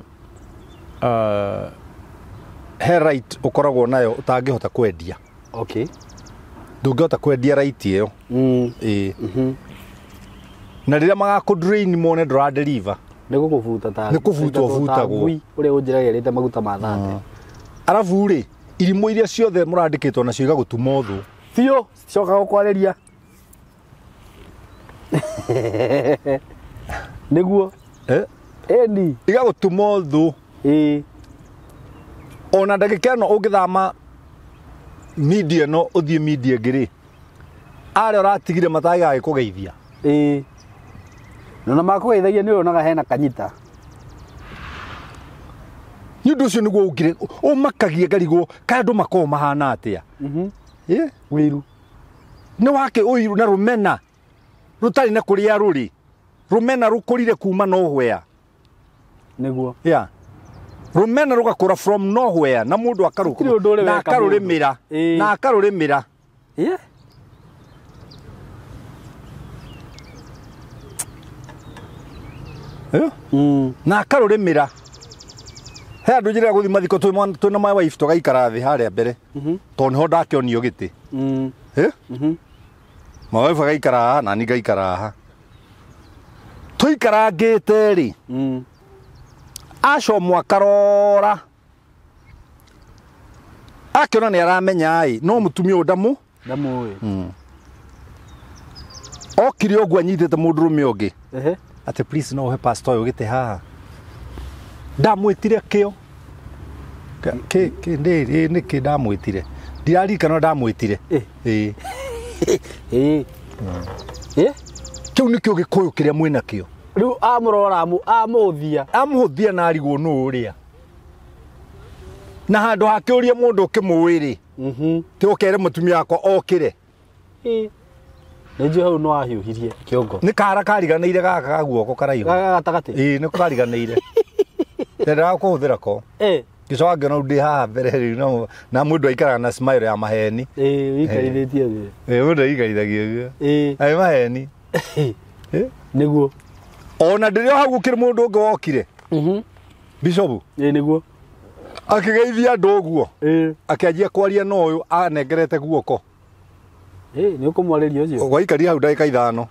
he right ũkoragwo nayo ũtangĩhota kwendia. Okay. Ndũngĩhota kwendia right ĩyo. Na rĩrĩa magakũ drain mone ndũra deliver. Nĩ gũkũbuta ta. Nĩ kũbutwo butagwo. Ũrĩa ũnjĩragĩrĩte maguta ma thate. Arabu rĩ, irimũ iria ciothe mũrandĩkĩtwo nacio igagũtuma ũthũ. Biũ, coka gũkwarĩria. Nĩguo. Ĩni. Igagũtuma ũthũ. Ona ndagĩka ĩno ũngĩthama media ĩno ũthiĩ media ĩngĩ rĩ, arĩa ũratigire matagagĩkũgeithia. Na makũgeithagia nĩ ũronaga hena kanyita. Nĩ ũndũ ũcio nĩguo ũngire ũmakagia ngarigwo kaĩ andũ makoragwo mahana atĩa. Wĩiru. Nĩ wake ũiru na rũmena rũtarĩ na kũrĩa rũrĩ. Rũmena rũkũrire kuma nowhere. Nĩguo. Yeah. Rũmena rũgakũra from nowhere na mũndũ akarũkũra na akarũrĩmĩra na akarũrĩmĩra. Na akarũrĩmĩra. He andũ njĩra gũthiĩ mathiko twĩna my wife tũgaikara thĩ harĩa mbere. Tondũ nĩho ndakĩonio gĩtĩ. My wife agaikara haha na niĩ ngaikara haha. Tũikarangĩte rĩ. Aco mwakarora. Akĩona nĩ aramenya ĩ no mũtumia ũyũ ndamũ. Ndamũĩ. Okire ũguo anyitĩte mũndũrũme ũngĩ. Atĩ please no ũhe pastor ũyũ gĩtĩ haha. Ndamwĩtire kĩo. Kĩ kĩ nĩkĩ ndamwĩtire. Ndiraririkana ndamwĩtire. Kĩu nĩkĩo gĩkũyũ kĩrĩa mwĩna kĩo. Rĩu amũrora amũhũthia. Amũhũthia na arigwo nũ ũrĩa. Na handũ hake ũrie mũndũ ũkĩmũĩ rĩ. Ti ũkere mũtumia wakwa okĩre. Nĩ njũĩ hau no ahiũhirie kĩongo. Nĩ kara kariganĩire gaka ga guoko karaihu. Gaka gatagatĩ. Ĩĩ nĩ kariganĩire. Ndendaga kũhũthĩra ko. Ngĩcoka ngĩona rĩu ndĩ haha mbere rĩu na mũndũ aikaraga na smile ya maheni. Ũikarithĩtie ũguo. Mũndũ aikarithagio ũguo. Aĩ maheni. Nĩguo. Ona ndĩrĩ o hau gũkĩrĩ mũndũ ũngĩ wokire. Bishop. Nĩguo. Akĩgeithia andũ ũguo. Akĩanjia kwaria na ũyũ anengerete guoko. Nĩ ũkũmwarĩria ũcio. Gwaikaria hau ndagĩka ithano.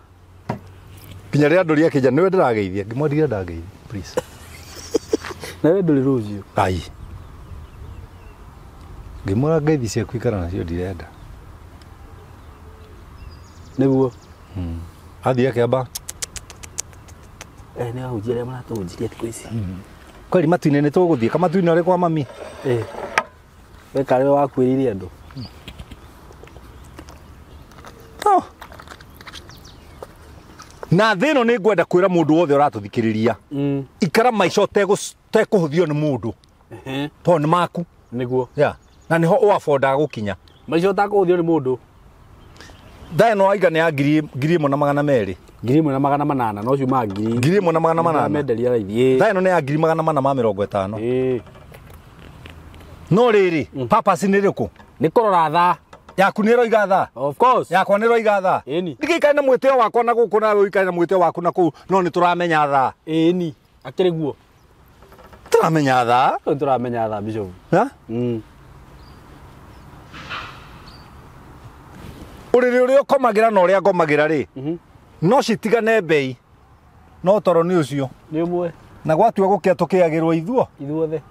Nginya rĩrĩa andũ rĩakĩnja nĩwe ndĩrageithia. Ngĩmwendire ndageithia please. Na we ndũrĩ rũciũ. Ai. Ngĩmwĩra ngeithi ciaku ikara nacio ndirenda. Nĩguo. Athiĩ akĩamba. Nĩ ahunjia arĩa maratũhunjirie thikũ ici. Kweli matu-inĩ nĩ tũgũthiĩ kamatu-inĩ arĩ kwa mami. We karĩ we wakuĩrĩire andũ. Na thĩ ĩno nĩ ngwenda kwĩra mũndũ wothe ũratũthikĩrĩria. Ikara maica ũtekũhũthio nĩ mũndũ. Tondũ nĩ maku. Nĩguo. Yeah. Na nĩho ũabodaga gũkinya. Maica ũtakũhũthio nĩ mũndũ. Thaa ĩno waiga nĩ ya 1200. 1800 no ciuma ngiri 1800. Menderia raithi. Thaa ĩno nĩ ya 450. Ĩĩ. No rĩrĩ, purpose nĩ ĩrĩkũ? Nĩ kũrora thaa. Yaku nĩ ĩroiga thaa. Of course. Yakwa nĩ ĩroiga thaa. Ĩni. Ndigĩikare na mwĩtĩo wakwa na gũkũ nawe ũikare na mwĩtĩo waku na kũu no nĩ tũramenya thaa. Ĩni. Akĩrĩ guo. Tũramenya thaa. Nĩ tũramenya thaa Bishop. Ha? Ũrĩrĩ ũrĩa ũkomagĩra na ũrĩa ngomagĩra rĩ, no citigane mbei. No toro nĩ ũcio. Nĩ ũmwe. Na gwatua gũkĩa tũkĩagĩrwo ithuo. Ithuothe.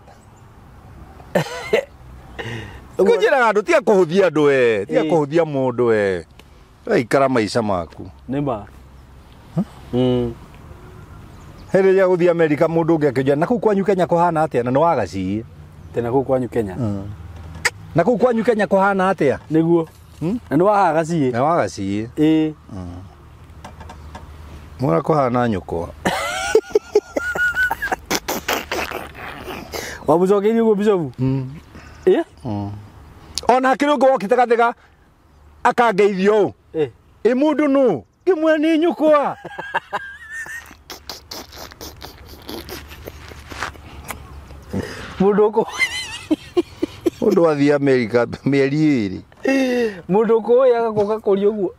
Kũnjĩraga andũ tiga kũhũthia andũ we, tiga kũhũthia mũndũ we. Ikara maica maku. Nĩ ma. Hĩndĩ ĩrĩa gũthiĩ Amerika mũndũ ũngĩ akĩnjĩra na kũu kwanyu Kenya kũhana atĩa na nĩ wagaciĩ. Tena kũu kwanyu Kenya. Na kũu kwanyu Kenya kũhana atĩa? Nĩguo. Na nĩ wagaciĩ. Nĩ wagaciĩ. Ĩĩ. Mũra kũhana nyũkwa. Wamũcokeirie ũguo Bishop? Ĩĩ? Ona hakĩrĩ ũngĩ wokĩte gathĩga akangeithio ũũ. Ĩ mũndũ nũ? Ngĩmwĩra nĩ nyũkwa. Mũndũ ũkũ Mũndũ athiĩ Amerika mĩeri ĩrĩ. Mũndũ ũkũĩ agakũka kũria ũguo.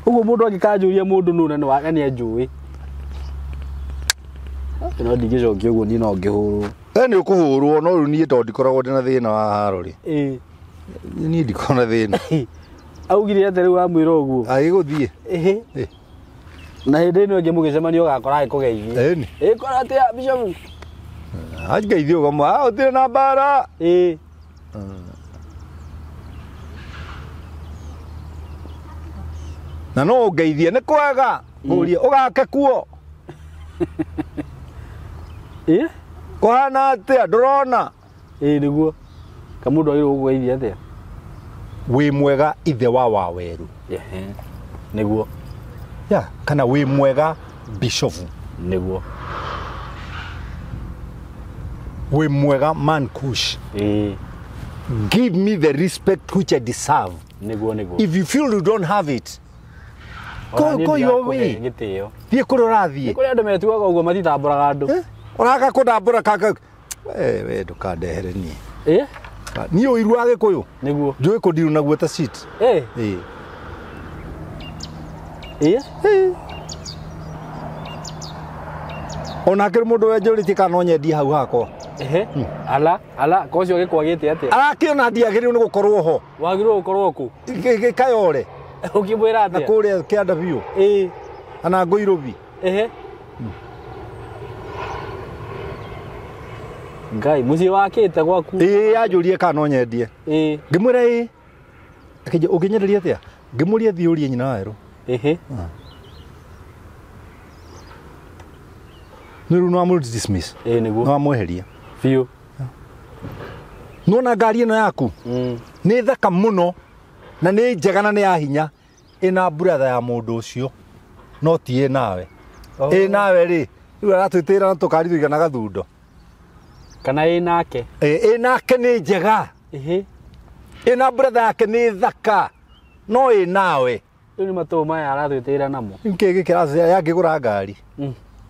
Ũguo mũndũ angĩkanjũria mũndũ nũ na nĩ anjũĩ. No ndingĩcokia ũguo niĩ no ngĩhũrwo. Nĩ ũkũhũrwo no rĩu niĩ tondũ ndikoragwo ndĩna thĩna wa haro rĩ. Ĩĩ. Niĩ ndikoragwo na thĩna. Augire atĩa rĩu wamwĩra ũguo? Agĩgũthiĩ. Ĩhĩ. Na hĩndĩ ĩno ĩngĩ mũgĩcemania ũgakora agĩkũgeithia. Ĩni. Ĩ kora atĩa Bishop? Angeithia ũkamwĩra ũtirĩ na mbara. Ĩĩ. Na no ũngeithie nĩ kwega. Ngũrie ũgake kuo. Ĩĩ? Kũhana atĩa ndũrona? Ĩĩ nĩguo. Kamũndũ agĩrĩirwo gũkũgeithia atĩa? Wĩ mwega ithe wa Waweru. Ehe. Nĩguo. Ya, kana wĩ mwega Bishop. Nĩguo. Wĩ mwega man Kush. Ĩĩ. Give me the respect which I deserve. Nĩguo nĩguo. If you feel you don't have it, go your way. Gĩtĩo. Thiĩ kũrĩa ũrathiĩ. Kũrĩ andũ metuaga ũguo matitambũraga andũ. Ũraka kũndambũra kaka. We ndũkandehere niĩ. Ĩĩ? Niĩ ũiru wa Gĩkũyũ. Nĩguo. Njũĩ kũndiru naguo ta shit. Ĩĩ. Ĩĩ. Ĩĩ? Ona hakĩrĩ mũndũ wenjũrĩtie kana no nyendie hau hakwa. Ehe. Ala, ala, kocio gĩkwagĩte atĩa? Arakĩona ndiagĩrĩirwo nĩ gũkorwo ho. Wagĩrĩirwo gũkorwo kũ? Kayore. Ũkĩmwĩra atĩa? Na kũrĩa kĩanda biũ. Ĩĩ. Ana Ngũirũbi. Ehe. Ngai, mũciĩ wakĩte gwaku. Ĩĩ, anjũrie kana no nyendie. Ĩĩ. Ngĩmwĩra ĩĩ. Akĩnjĩra ũngĩnyenderia atĩa? Ngĩmũria thiĩ ũrie nyina wa Werũ. Ehe. Nĩ rĩu no amũ dismiss. Ĩĩ nĩguo. No amweheria. Biũ. Nĩwona ngari ĩno yaku? Nĩ thaka mũno na nĩ njega na nĩ ya hinya. Ĩna brother ya mũndũ ũcio no ti ĩ nawe. Ĩ nawe rĩ, rĩu aratwĩtĩra na tũkari tũigana gathundo. Kana ĩ nake? Ĩ nake nĩ njega. Ĩhĩ. Ĩna brother yake nĩ thaka no ĩ nawe. Rĩu nĩ matũ maya aratwĩtĩra namo. Rĩu kĩ gĩkĩra yangĩgũra ngari.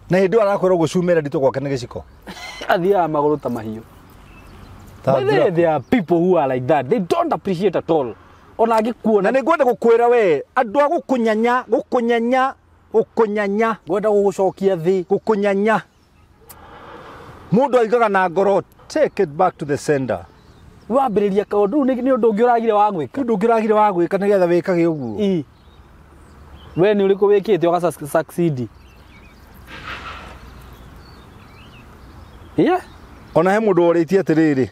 Na hĩndĩ ĩyo arakwĩra gũcumĩra nditũ gwake nĩ gĩciko. Athiaga magũrũ ta mahiũ. There are people who are like that. They don't appreciate at all. Ona angĩkuona. Na nĩ ngwenda gũkwĩra we, andũ a gũkũnyanya, gũkũnyanya, gũkũnyanya, ngwenda gũgũcokia thĩ, gũkũnyanya. Mũndũ aigaga na ngoro, take it back to the sender. Wambĩrĩria kaũndũ nĩ ũndũ ũngĩ ũragire wa gwĩka. Ũndũ ũngĩ ũragire wa gwĩka nĩgetha wĩkage ũguo. Ĩ. We nĩ ũrĩkũ wĩkĩte ũga succeed? Yeah. Ona he mũndũ ũrĩtie atĩrĩrĩ.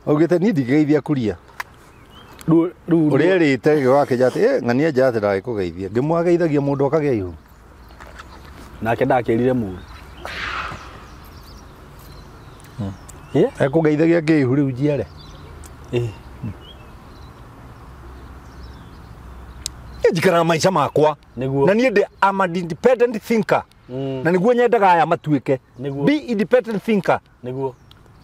Augĩte niĩ ndingĩgeithia kuria. Rĩu ũrĩa erĩte gĩgakĩnja atĩ ng'ania nja atĩ ndagĩkũgeithia. Ngĩmwageithagia mũndũ akagĩa ihu. Nake ndakĩrire mũru. Yeah. Ekũgeithagia ngĩ ihu rĩu njiare. Ĩ. Njikaraga maica makwa. Nĩguo. Na niĩ ndĩ am an independent thinker. Na nĩguo nyendaga aya matuĩke. Be independent thinker. Nĩguo.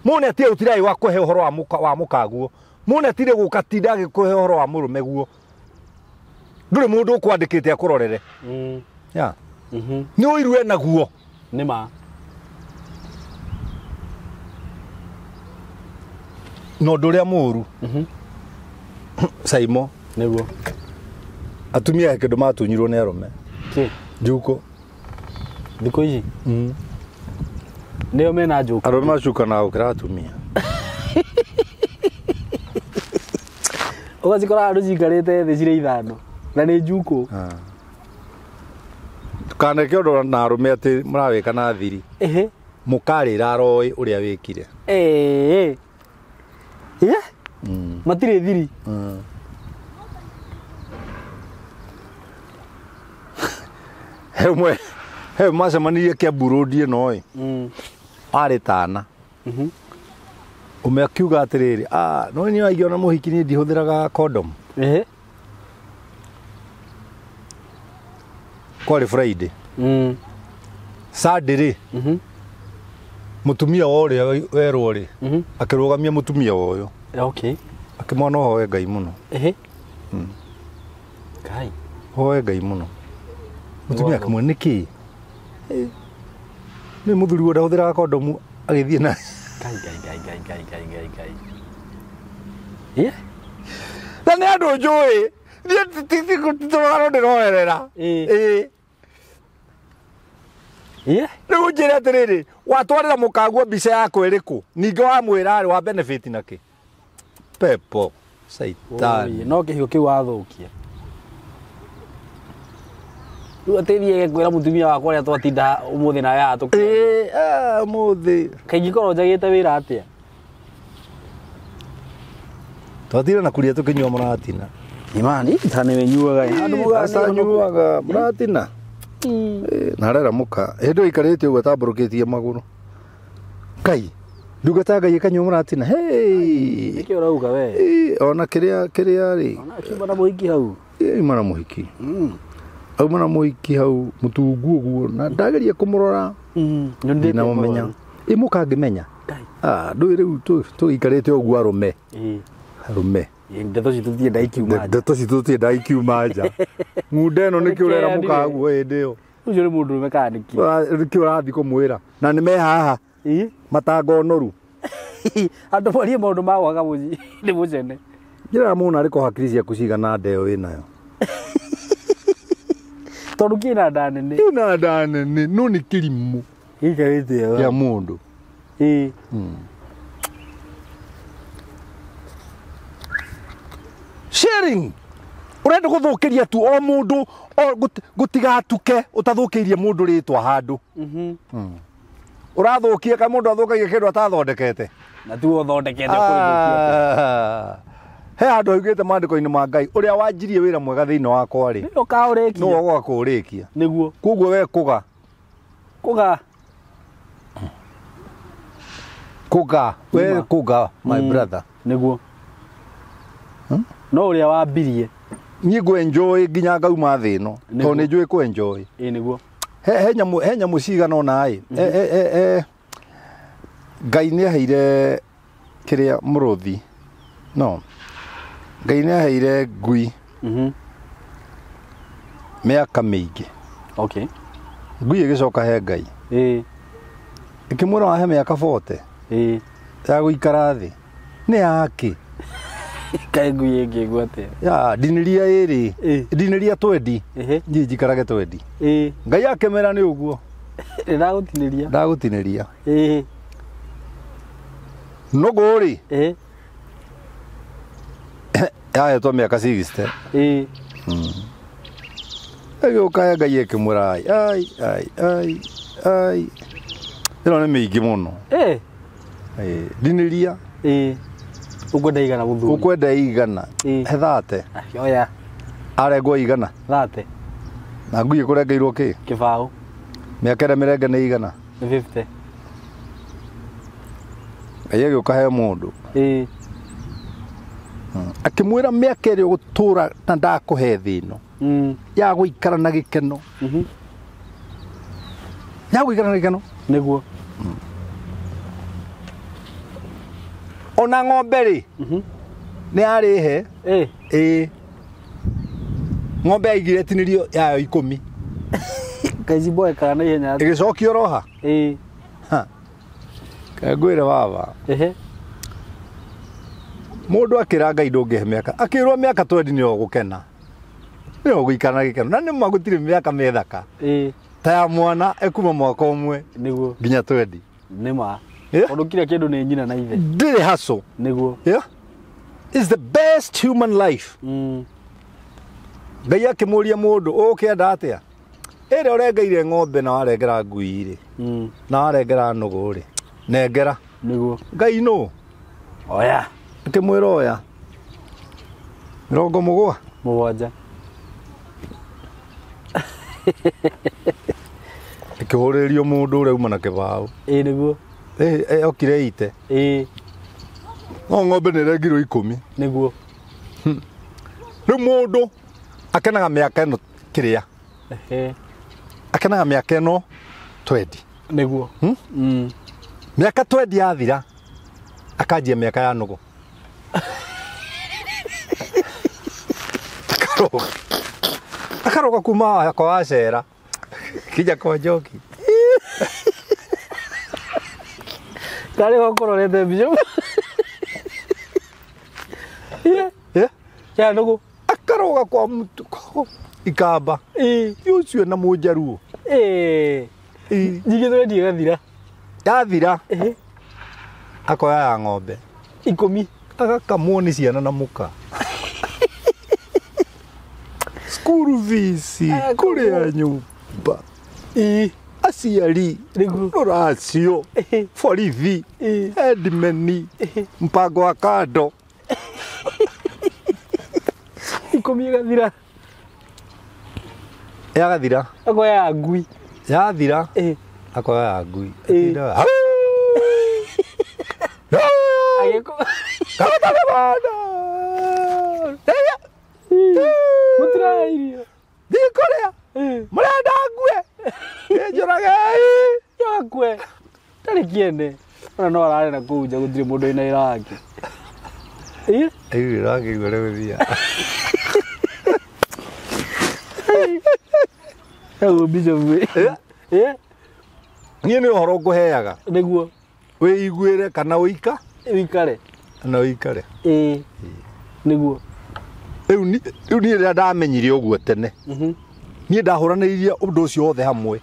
Mone atĩ ũtirai wa kũhe ũhoro wa mũkaguo. Mona tire gukatinda agikuhe uhoro wa murume guo. Nduri mundu ukwandikite akurorere. Ya. Ni uiru ena guo. Ni ma. No nduria muru. Saimo. Niguo. Atumia kindu matunyirwo ni arume. Ki? Njuko. Thikũ ici? Nĩo mena njuko. Arume macukanaga gukira atumia. Ũgacikora andũ cikarĩte thĩ cirĩ ithano na nĩ njuko. Ndukaneke ũndũ na arũme atĩ mũrawĩka na thiri. Ĩhĩ. Mũkarĩra aroĩ ũrĩa wĩkire. Ĩĩ. Ĩĩ. Matirĩ thiri. He he macemanirie Kiambu Road ĩno ĩ. Arĩ tana. Ũmwe akiuga atĩrĩrĩ, no niĩ waigua mũhiki niĩ ndihũthĩraga condom. Ĩhĩ. Kwarĩ Friday. Sunday rĩ. Mũtumia wa ũrĩa werwo rĩ, akĩrũgamia mũtumia wa ũyũ. Okay. Akĩmwona ũhoe Ngai mũno. Ĩhĩ. Ngai. Ũhoe Ngai mũno. Mũtumia akĩmwĩra nĩkĩ? Nĩ mũthuri ũyũ ndahũthĩraga kondomu agĩthiĩ na Ngai Ngai Ngai Ngai Ngai Ngai Ngai Ngai. Ĩĩ. Na nĩ andũ njũĩ. Niĩ titũrogano ndĩroerera. Ĩĩ. Ĩĩ. Rĩu njĩre atĩrĩrĩ, watwarĩra mũkaguo mbica yaku ĩrĩkũ? Ningĩ wamwĩra rĩ wa benefit nakĩ? Pepo. Caitani. No kĩhiko kĩu wathũkia. Rĩu atĩ thiĩ kwĩra mũtumia wakwa ũrĩa twatinda ũmũthĩ nawe haha tũkĩaria. Ĩĩ, ũmũthĩ. Kaingĩ korwo njagĩte wĩra atĩa? Twatinda na kuria tũkĩnyua mũratina. Imani, ta nĩ nyuaga. Andũ mũganyuaga mũratina. Na arera mũka. Hĩndĩ ĩyo aikarĩte ũguo atambũrũkĩtie magũrũ. Ngai, ndungata Ngai ĩkanyua mũratina. Hey! Nĩkĩ ũrauga we? Ona kĩrĩa kĩrĩa rĩ. Ona akiuma na mũhiki hau. Auma na mũhiki. Auma na mũhiki hau mũtungu ũguo na ndageria kũmũrora. Ndinamũmenya. Ĩ mũka ngĩmenya. Ndũĩ rĩu tũikarĩte ũguo arũme. Arũme. Ndeto citũ tutienda ikiuma nja. Ndeto citũ tutienda ikiuma nja. Ng'unda ĩno nĩkĩ ũrera mũkaguo hĩndĩ ĩyo? Ũcio nĩ mũndũ ũrũme kana nĩkĩ? Nĩkĩ ũrathiĩ kũmwĩra? Na nĩ me haha. Matangonoru. Andũ marie maũndũ ma gwaka mũciĩ nĩ mũcene. Njĩra mũno arĩko hakiri ciaku cigana nda ĩyo wĩnayo. Tondũ kĩna nda nene. Kĩna nda nene no nĩ kĩrimũ. Gĩikarĩte kĩa mũndũ. Ĩĩ. Sharing. Urenda gũthũkĩria tu o mũndũ gũtigatuke ũtathũkĩirie mũndũ rĩtwa handũ. Ũrathũkia ka mũndũ athũkagia kĩndũ atathondekete. Na tu ũthondekete kũrĩthũkia. He handũ haugĩte maandĩko-inĩ ma Ngai ũrĩa wanjirie wĩra mwega thĩinĩ wakwa rĩ. Nĩ ũkaũrĩkia. Nĩwe ũgakũrĩkia. Nĩguo. Koguo we kũga. Kũga. Kũga. We kũga my brother. Nĩguo. No ũrĩa wambirie. Niĩ ngũ enjoy nginya ngauma thĩ ĩno. Tondũ nĩ njũĩ kũ enjoy. Ĩĩ nĩguo. He nyamũ cigana ũna ĩ. Ngai nĩ aheire kĩrĩa mũrũthi. No. Ngai nĩ aheire ngui. Mĩaka mĩingĩ. Okay. Ngui ĩgĩcoka he Ngai. Ĩĩ. Ĩkĩmwĩra wahe mĩaka 40. Ĩĩ. Ya gũikara thĩ. Nĩ yakĩ? Kaĩ ngui ĩngĩigua atĩa? Ya, ndinĩria ĩrĩ. Ndinĩria 20. Niĩ njikarage 20. Ĩĩ. Ngai akĩmera nĩ ũguo. Ndagũtinĩria. Ndagũtinĩria. Ĩĩ. Nũgũ rĩ. Ĩĩ. Yahetwo mĩaka 60. Ĩĩ. Ĩgĩũka Ngai ĩkĩmwĩra ai ai ai ai ai. Ĩno nĩ mĩingĩ mũno. Ĩĩ. Ĩĩ. Ndinĩria. Ĩĩ. Ũkwenda igana mũthuri. Ũkwenda igana. He 30. Oya. Arengwo igana. 30. Na ngui ĩkũrengeirwo kĩ? Kĩbaũ. Mĩaka ĩrĩa mĩrenge nĩ igana. Nĩ 50. Ngai agĩũka he mũndũ. Ĩĩ. Akĩmwĩra mĩaka ĩrĩa ũgũtũra na ndakũhe thĩ ĩno. Ya gũikara na gĩkeno. Ya gũikara na gĩkeno. Nĩguo. Ona ng'ombe rĩ. Nĩ yarĩhe. Ĩ. Ĩĩ, ng'ombe yaigire ĩtinĩrio yayo 10. Kaici boekaga na ihenya. Ĩgĩcokio roha. Ĩ. Ngwĩre baba. Ehe. Mũndũ akĩra Ngai ndũngĩhe mĩaka, akĩrwo mĩaka 20 nĩyo gũkena, nĩyo gũikara na gĩkeno, na nĩ ma gũtirĩ mĩaka mĩthaka Ĩ. ta ya mwana ekuma mwaka ũmwe Nĩguo. nginya 20. Nĩ ma. Yeah. Tondũ kila kĩndũ nĩ nyina na ithe. Ndĩrĩ hustle. Nĩguo. Yeah, it's the best human life. Ngai akĩmũria mũndũ, ũkĩenda atĩa ĩrĩa ũrengeire ng'ombe na warengera ngui rĩ, na warengera nũgũ rĩ, nengera. Nĩguo. Ngai nũ? Oya. Akĩmwĩra oya 70. 7. Ĩkĩhũrĩrĩrio mũndũ ũrĩa uma na kĩbaũ. Ĩ nĩguo. Ĩ, okire ite. Ĩ. No ng'ombe nĩ ĩrengirwo 10. Nĩguo. Rĩu mũndũ akenaga mĩaka ĩno kĩrĩa. Ehe. Akenaga mĩaka ĩno 20. Nĩguo. Mĩaka 20 yathira akanjia mĩaka ya nũgũ. Akaroga. Akaroga kuma kwa wacera kinya kwa njoki. Tarĩ ho kũrorete mbica. Yeah. Yeah. Ya nũgũ. Akaroga kwa mtu ikamba. Ĩ. Ũcio na mũnjaruo. Ĩ. Nyingĩ 20 ĩgathira. Yathira Ehe. akoya ya ng'ombe. 10. Agakamwo nĩ ciana na mũka. School fees, kũrĩa nyũmba. Ĩ. Aciari, Nĩguo. rũracio, Ehe. borithi, Ĩ. headmen, mpango wa kando. 10 ĩgathira. Yagathira. Akoya ya ngui. Yathira. Ĩ. Akoya ya ngui. Ĩ. Atindaga, "Hau! Hau! Agĩko. Kabatabana! Eya! Mũtiraya irio. Thiĩ kũrĩa! Ĩ. Mũrenda ngue! Nĩnjũragei! Yakwe. Ndarĩ kĩene. Ona no ararĩ na kũu nja gũtirĩ mũndũ wĩna wĩra wake. Ĩ. Rĩu ũrakĩigua nĩ gũthia. Hau Bishop. Ĩ. Ĩ. Niĩ nĩ ũhoro ngũheaga. Nĩguo. Wĩiguĩre kana ũika? Wĩikare. Na ũikare. Ĩ. Nĩguo. Rĩu niĩ rĩrĩa ndamenyire ũguo tene, niĩ ndahũranĩirie ũndũ ũcio wothe hamwe.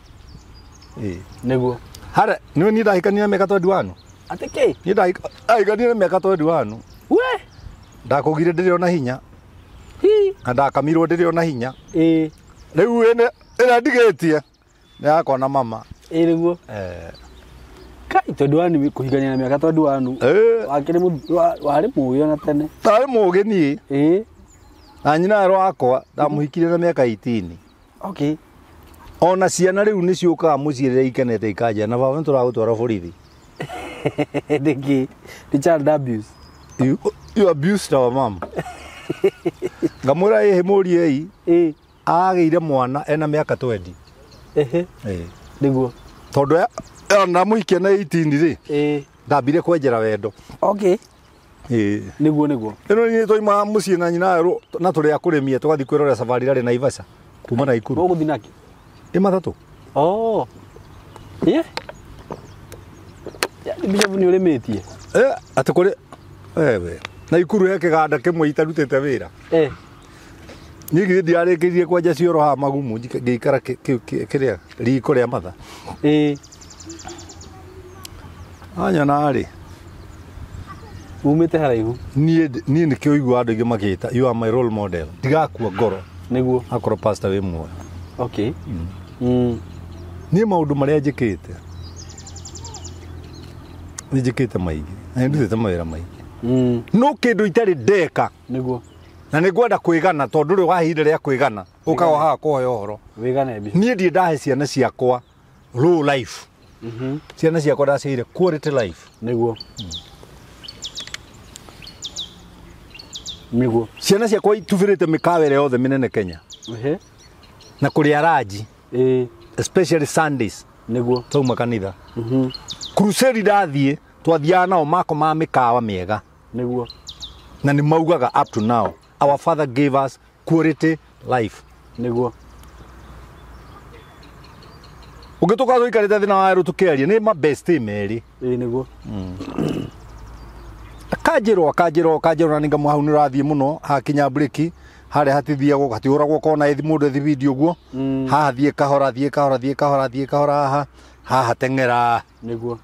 Ĩ. Nĩguo. Harĩa, nĩwe niĩ ndahikania na mĩaka 21. Atĩ kĩ? Niĩ ndahikania na mĩaka 21. We. Ndakũgire ndĩrĩ ona hinya. Hi. Na ndakamirwo ndĩrĩ ona hinya. Ĩ. Rĩu ĩrĩa ndigĩtie nĩ yakwa na mama. Ĩ nĩguo. Kai 21 kũhikania na mĩaka 21. Wakĩrĩ warĩ mũgĩ ona tene. Ndarĩ mũgĩ niĩ. Ĩ. Na nyina werũ wakwa ndamũhikirie na mĩaka 18. Okay. Ona ciana rĩu nĩ ciũkaga mũciĩ rĩrĩa ikenete ikanjia na baba nĩtũragũtwara borithi. Nĩkĩ? Nĩ child abuse. You abused our mom. Ngamwĩra ĩhĩ mũriei. Ĩ. Agĩire mwana ena mĩaka 20. Ehe. Ĩ. Nĩguo. Tondũ ndamũhikia na 18 rĩ. Ĩ. Ndambire kwenjera wendo. Okay. Ĩ. Nĩguo nĩguo. Ĩno niĩ twaima mũciĩ na nyina werũ na tũrĩ a kũrĩmia tũgathiĩ kwĩrorera safari rally Naivasha kuma Naikuru. Ũgũthiĩ nake? Ĩ matatũ. Oh. Ĩ. Ya Bishop nĩ ũrĩmĩtie. Atĩ kũrĩ wewe Naikuru he kĩganda kĩmwe itarutĩte wĩra. Ĩ. Niĩ githĩ ndiarĩkĩrie kwenja cioro haha magumu ngĩikara kĩrĩa riko rĩa matha. Ĩ. Anyona rĩ. Umĩte haraihu. Niĩ nĩkĩo ũiguaga andũ aingĩ makĩĩta you are my role model. Ndigakua ngoro. Nĩguo. Akorwo pastor wĩ muoyo. Okay. Niĩ maũndũ marĩa njĩkĩte nĩ njĩkĩte maingĩ na nĩ ndutĩte mawĩra maingĩ. No kĩndũ itarĩ ndeka. Nĩguo. Na nĩ ngwenda kwĩgana tondũ rĩu wa ihinda rĩa kwĩgana ũkaga haha kũhoya ũhoro. Wĩgane Bishop. Niĩ ndirĩ ndahe ciana ciakwa low life. Ciana ciakwa ndaciheire quality life. Nĩguo. Nĩguo. Ciana ciakwa itubĩrĩte mĩkawa ĩrĩa yothe mĩnene Kenya. Ehe. Na kũrĩa ranji. Ĩ. Especially Sundays. Nĩguo. Twauma kanitha. Crusade ndathiĩ twathiaga nao makomaga mĩkawa mĩega. Nĩguo. Na nĩ maugaga up to now our father gave us quality life. Nĩguo. Ũngĩtũka tũikarĩte thĩna wa erũ tũkĩaria nĩ mabesti merĩ. Ĩĩ nĩguo. Akanjĩrwo na ninga hau nĩ ũrathiĩ mũno hakinya breki harĩa hatithiagwo hatihũragwo kona ĩthi mũndũ ethi video guo. Haha thiĩ kahora thiĩ kahora thiĩ kahora thiĩ kahora haha haha teng'era. Nĩguo.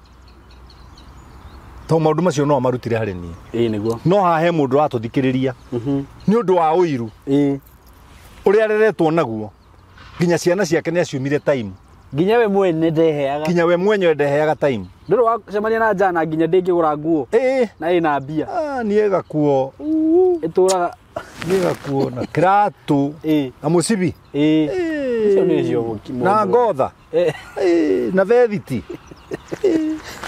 To maũndũ macio no amarutire harĩ niĩ. Ĩĩ nĩguo. No haha he mũndũ ũratũthikĩrĩria. Nĩ ũndũ wa ũiru. Ĩĩ. Ũrĩa areretwo naguo nginya ciana ciake nĩ aciumire time. Nginya we mwene ndeheaga. Nginya we mwenyewe ndeheaga time. Ndũrĩ wacemania na njana nginya ndĩngĩgũra nguo. Ĩĩ. Na ĩna mbia. Niĩ gakuo. Ĩtũraga. Niĩ gakuo na kĩratũ. Ĩĩ. Na mũcibi. Ĩĩ. Icio nĩcio Na ngotha. Ĩĩ. Na vethiti.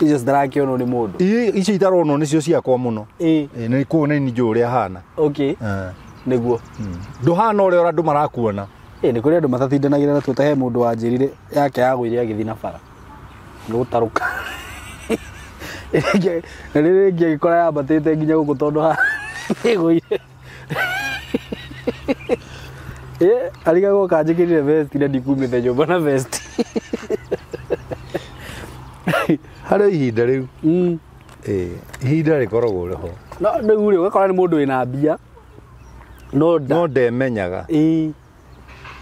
Icio citarakĩonwo nĩ mũndũ. Icio itaronwo nĩcio ciakwa mũno. Ĩĩ. Nĩ kũu nĩ njũĩ ũrĩa hana. Okay. Nĩguo. Ndũhana ũrĩa andũ marakuona. Ĩĩ nĩ kũrĩ andũ matatindanagĩra na tuta he mũndũ wanjĩrire yake yagũire agĩthiĩ na bara. Nĩ gũtarũka. Na rĩrĩ rĩngĩ agĩkora yambatĩte nginya gũkũ tondũ ĩgũire. Ĩĩ arigagwo kanjĩkĩrire vest na ndikumĩte nyũmba na vest. Harĩ ihinda rĩu. Ĩĩ ihinda rĩkoragwo rĩho. No rĩu rĩ ũgakora nĩ mũndũ wĩna mbia no ndemenyaga. Ĩĩ.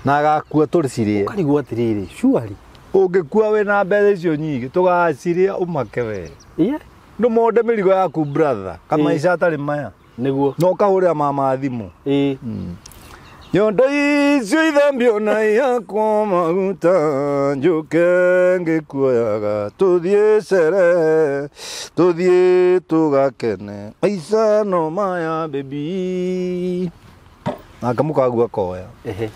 Na agakua tũcirĩe. Ũkarigwo atĩrĩrĩ surely ũngĩkua wĩna mbeca icio nyingĩ tũgacirĩa ũmake we. Ĩĩ. Ndũmonde mĩrigo yaku brother kamaica atarĩ maya. Nĩguo. No ũkahũrĩra mama thimũ. Ĩĩ. Nyondo icio ithambio na yakwa maguta njũke ngĩkuoyaga tũthiĩ cere tũthiĩ tũgakene maica no maya baby. Na kamũkagu akoya. Ehe.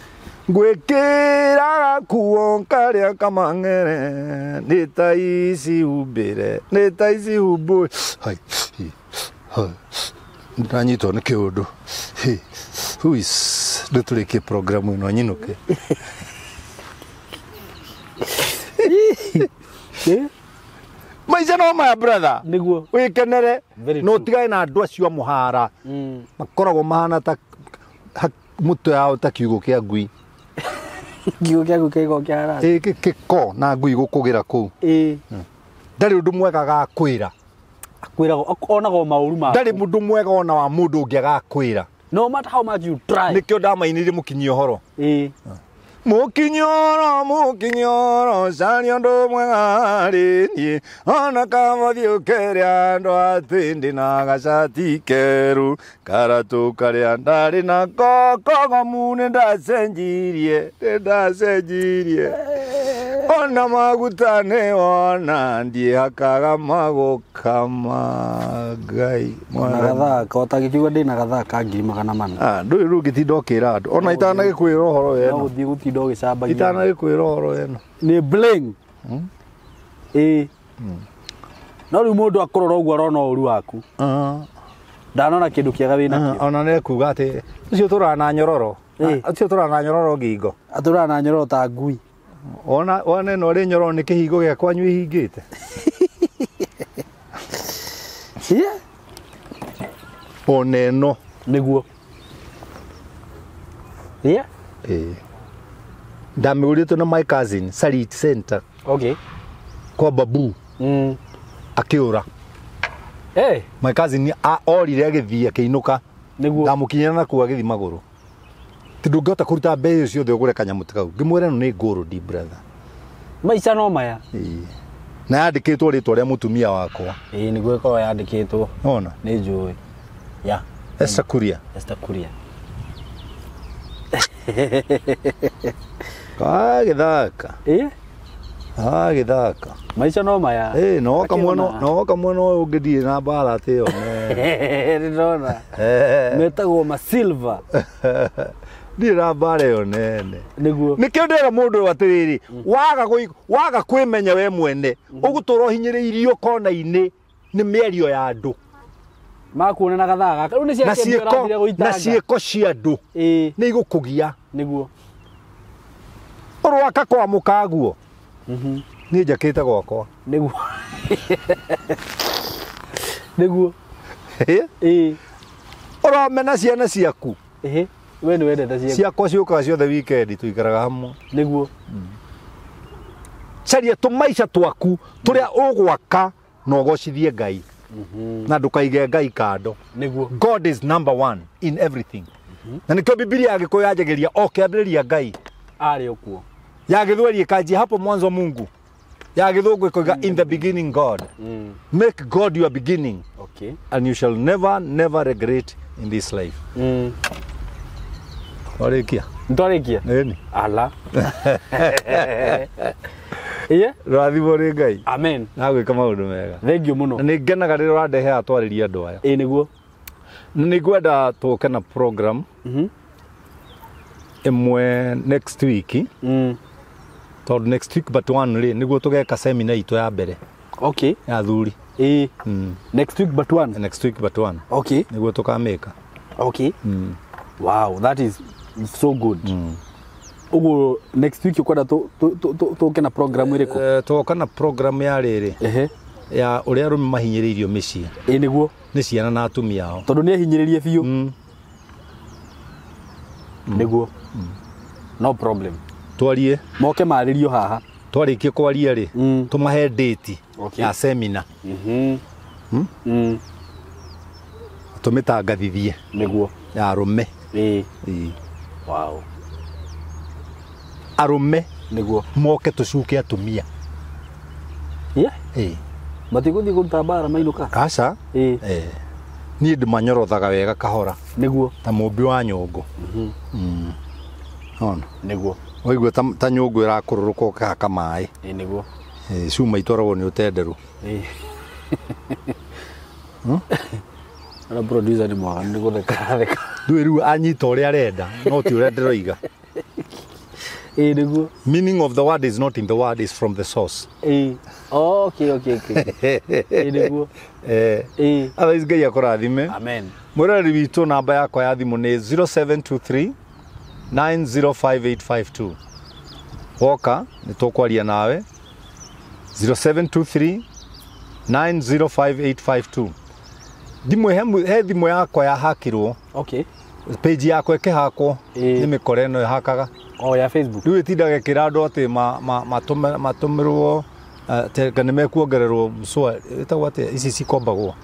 Ngwĩkĩra gakuo karĩa kamang'ere nĩ ta ici humbĩre nĩ ta ici humbũre. Hai hai ndanyitwo nĩ kĩũndũ. Huis ndũtũrĩkie programu ĩno nyinũke. Maica no maya brother. Nĩguo. Wĩkenere no ũtigane na andũ acio a mũhara. Makoragwo mahana ta mũtwe yao ta kiugũ kĩa ngui. Kiugũ kĩa ngui kĩgoo kĩa haraka. Ĩĩ gĩko na ngui gũkũgĩra kũu. Ĩĩ. Ndarĩ ũndũ mwega agakwĩra. Akwĩraga onaga maũru maku. Ndarĩ mũndũ mwega ona wa mũndũ ũngĩ agakwĩra. No matter how much you try. Nĩkĩo ndamainĩire mũkinyia ũhoro. Ĩĩ. Mũkinyoro mũkinyoro caria ũndũ mwega rĩ niĩ ona kamũthiũ kerĩa andũ atĩ ndĩ na gacati kerũ karatũ karĩa ndarĩ nako kogomu nĩ ndacenjirie nĩ ndacenjirie ona maguta nĩ wona ndiĩhakaga magũkama Ngai mwana. Na gathaka ũtangĩkiuga ndĩ na gathaka 400,000. Ndũrĩ rĩu ũngĩtinda ũkĩra andũ ona itanagĩkwĩra ũhoro weno. No ũthiĩ gũtinda ũgĩcambagia. Itanagĩkwĩra ũhoro weno. Nĩ bling. Ĩĩ. No rĩu mũndũ akũrora ũguo arona ũru waku. Ndanona kĩndũ kĩega wĩ nakĩo. Ona nĩ ekuga atĩ ũcio tũraga na nyororo. Ũcio tũraga na nyororo ngingo. Atũraga na nyororo ta ngui. Ona ona ĩno rĩ nyororo nĩ kĩhingo gĩa kwanyu ihingĩte. Ona ĩno. Nĩguo. Yeah. Ĩĩ. Ndamĩgũrĩtwo na my cousin Sarit Center. Okay. Kwa babu. Akĩũra. Eh. My cousin orire agĩthiĩ akĩinũka. Nĩguo. Ndamũkinyĩra na kũu agĩthiĩ magũrũ. Ti ndũngĩhota kũruta mbeca ciothe ũgũre kanyamũ ta kau. Ngĩmwĩra ĩno nĩ gold brother. Maica no maya. Ĩĩ. Na yandĩkĩtwo rĩtwa rĩa mũtumia wakwa. Ĩĩ nĩguo ĩkorwo yandĩkĩtwo. Ona. Nĩ njũĩ. Ya. Esther Kuria. Esther Kuria. Gagĩthaka. Ĩĩ. Gagĩthaka. Maica no maya. Ĩĩ no kamwena no kamwena ũyũ ũngĩ ndirĩ na mbara atĩ ĩyo. Ndĩrona. Metagwo ma silver. Ndirĩ na mbara ĩyo nene. Nĩguo. Nĩkĩo ndĩra mũndũ ũyũ atĩrĩrĩ, waga kwĩmenya we mwene, ũgũtũra ũhinyĩrĩirio kona-inĩ nĩ mĩario ya andũ. Makuona na gathaa gaka. Rĩu nĩ ciake ũrathire gũitanga. Na ciĩko cia andũ. Ĩĩ. Nĩ igũkũgia. Nĩguo. Ũrwaka kwa mũkaguo. Niĩ njakĩte gwakwa. Nĩguo. Nĩguo. Ĩĩ. Ũramena ciana ciaku. Ĩhĩ, we nĩ wendete ciaku. Ciakwa ciũkaga ciothe weekend tuikaraga hamwe. Nĩguo. Caria tũmaica twaku tũrĩa ũgwaka na ũgocithie Ngai. Na ndũkaige Ngai kando. Nĩguo. God is number one in everything. Na nĩkĩo Bibilia ya Gĩkũyũ yanjagĩria o kĩambĩrĩria Ngai. Arĩ o kuo. Ya Gĩthweri ĩkanjia hapo mwanzo Mungu. Ya Gĩthũngũ ĩkoiga in the beginning God. Make God your beginning. Okay. And you shall never, never regret in this life. Warĩkia? Nĩtwarĩkia? Ĩni. Ala. Iye? Rathimwo nĩ Ngai. Amen. Na gwĩka maũndũ mega. Thank you mũno. Na nĩ ngenaga rĩrĩa ũrandehe twarĩrie andũ aya. Ĩĩ nĩguo. Na nĩ ngwenda tũke na program ĩmwe next week. Tondũ next week but one rĩ nĩguo tũgeka seminar itũ ya mbere. Okay. Ya athuri. Ĩĩ. Next week but one. Next week but one. Okay. Nĩguo tũkamĩka. Okay. Wow, that is so good. Ũguo next week ũkwenda tũke na program ĩrĩkũ? Tũgoka na program ya rĩrĩ. Ehe. Ya ũrĩa arũme mahinyĩrĩirio mĩciĩ. Ĩĩ nĩguo. Nĩ ciana na atumia ao. Tondũ nĩ ehinyĩrĩrie biũ. Nĩguo. No problem. Twarie. Moke marĩrio haha. Twarĩkie kwaria rĩ, tũmahe date ya seminar. Tũmĩtangathithie. Nĩguo. Ya arũme. Ĩĩ. Wow. Arũme. Nĩguo. Moke tũcuke atumia. Yeah. Ĩĩ. Matigũthiĩ kũruta mbara mainũka? Aca. Ĩĩ. Niĩ ndĩmanyorothaga wega kahora. Nĩguo. Ta mũmbi wa nyũngũ. Ona. Nĩguo. Waigua ta nyũngũ ĩrakũrũrũka ũkahaka maĩ. Ĩĩ nĩguo. Cuma itwaragwo nĩ ũtenderũ. Ĩĩ. Ona producer nĩ mwaganu nĩ gũtheka aratheka. Ndũĩ rĩu anyita ũrĩa arenda no ti ũrĩa ndĩroiga. Ĩĩ nĩguo. Meaning of the word is not in the word, is from the source. Ĩĩ. Okay, okay, okay. Ĩĩ nĩguo. Ĩĩ. Otherwise Ngai akũrathime. Amen. Mwĩroreri witũ namba yakwa ya thimũ nĩ 0723 905852. Woka nĩ tũkwaria nawe. 0723 905852. Thimũ he thimũ yakwa yahakirwo. Okay. Page yakwa ĩkĩhakwo nĩ mĩkora ĩno ĩhakaga. Oh, ya Facebook. Rĩu ĩtindaga ĩkĩra andũ atĩ matũmĩrwo kana nĩmekuongererwo ĩtagwo atĩa ici cikombagwo.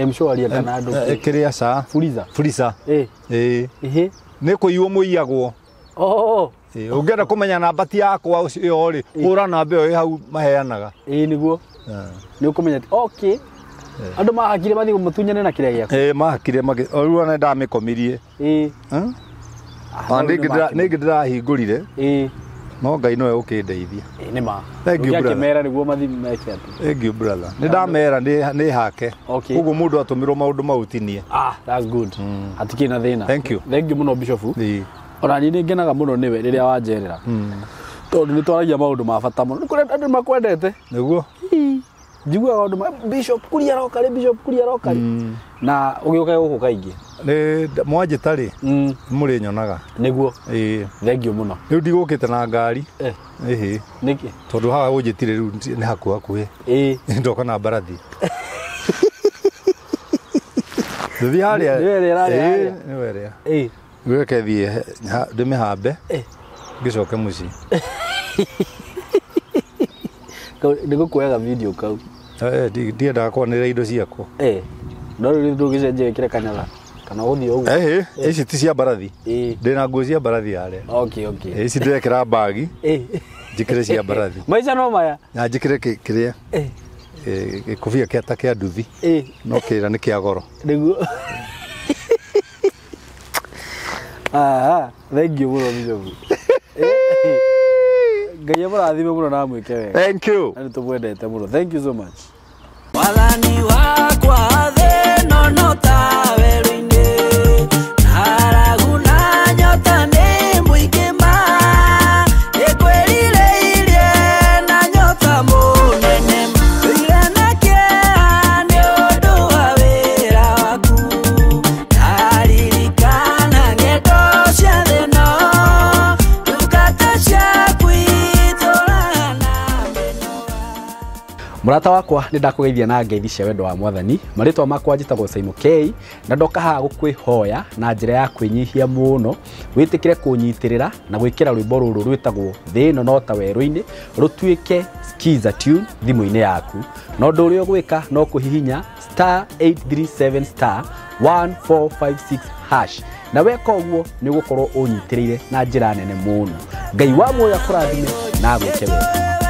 Mshwari kana andũ kĩrĩa ca Fuliza. Fuliza. Ĩĩ. Ĩĩ. Ĩhĩ. Nĩ kũiywo mũiyagwo. Oh. Ũngĩenda kũmenya namba ti yakwa ĩyo rĩ, hũra namba ĩyo ĩ hau maheanaga. Ĩĩ nĩguo. Nĩ ũkũmenya atĩ okay. Andũ mahakire mathiĩ matunyane na kĩrĩa gĩaku. Ĩĩ mahakire rĩu ona ndamĩkomirie. Ĩĩ. Nĩngĩ ndĩrahingũrire. Ĩĩ. No Ngai nowe ũkĩndeithia. Ĩĩ nĩ ma. Thank you brother. Ũngĩakĩmera nĩguo mathiĩ meke atĩ. Thank you brother. Nĩ ndamera nĩ hake. Koguo mũndũ atũmĩrwo maũndũ mau tinie. Ah, that's good. Hatikĩrĩ na thĩna. Thank you. Thank you mũno Bishop. Ĩĩ. Ona niĩ nĩ ngenaga mũno nĩwe rĩrĩa wanjerera. Tondũ nĩ twaragia maũndũ ma bata mũno. Nĩ kũrĩ andũ makwendete. Nĩguo. Njiguaga maũndũ ma Bishop Kuria aroka rĩ, Bishop Kuria aroka rĩ. Na ũgĩũka gũkũ kaingĩ. Nĩ mwanjĩta rĩ, mũrĩnyonaga. Nĩguo. Ĩĩ. Thank you mũno. Rĩu ndigũkĩte na ngari. Ĩhĩ. Nĩkĩ? Tondũ haha ũnjĩtire rĩu nĩ hakuhĩ hakuhĩ. Ĩĩ. Ndoka na mbarathi. Ndũthiĩ harĩa. Nĩwe ĩrĩa ĩrarĩa harĩa. Nĩwe ĩrĩa. Ĩĩ. Rĩu reke thiĩ ndĩmĩhambe. Ngĩcoke mũciĩ. Nĩ ngũkuoyaga video kau. Ndiendaga kwanĩrĩra indo ciakwa. No rĩu ndũgĩcenjia wĩkĩre kanyatha kana ũthiĩ ũguo. Ici ti cia mbarathi. Ndĩna nguo cia mbarathi harĩa. Okay, okay. Ici ndĩrekĩra mbagi. Njĩkĩre cia mbarathi. Maica no maya. Na njĩkĩre kĩrĩa. Gĩkobia kĩa ta kĩa nduthi. No kĩrĩa nĩ kĩa goro. Nĩguo. Ah, thank you mũno Bishop. Ngai amũrathime mũno na amwĩke wega. Thank you. Na nĩtũmwendete mũno. Thank you so much. Wathani wakwa thĩ ĩno no ta werũ-inĩ, ng'aragu na nyota nĩ mũingĩ ma, nĩngwĩrirĩirie na nyota mũnene, ndũire na kĩeha nĩ ũndũ wa wĩra waku, ndaririkana ng'endo cia thĩ ĩno, ndungata ciaku itũũraga na mĩnoga. Mũrata wakwa, nĩ ndakũgeithia na ngeithi cia wendo wa Mwathani. Marĩtwa makwa njĩtagwo Simon K, na ndoka haha gũkwĩhoya na njĩra ya kwĩnyihia mũno wĩtĩkĩre kũnyitĩrĩra na gwĩkĩra rwĩmbo rũrũ rwĩtagwo "Thĩ ĩno no ta werũ-inĩ" rũtuĩke skiza tune thimũ-inĩ yaku. Na ũndũ ũrĩa ũgwĩka no kũhihinya *837*1456#, na weka ũguo nĩ ũgũkorwo ũnyitĩrĩire na njĩra nene mũno. Ngai wa muoyo akũrathime na agwĩke wega.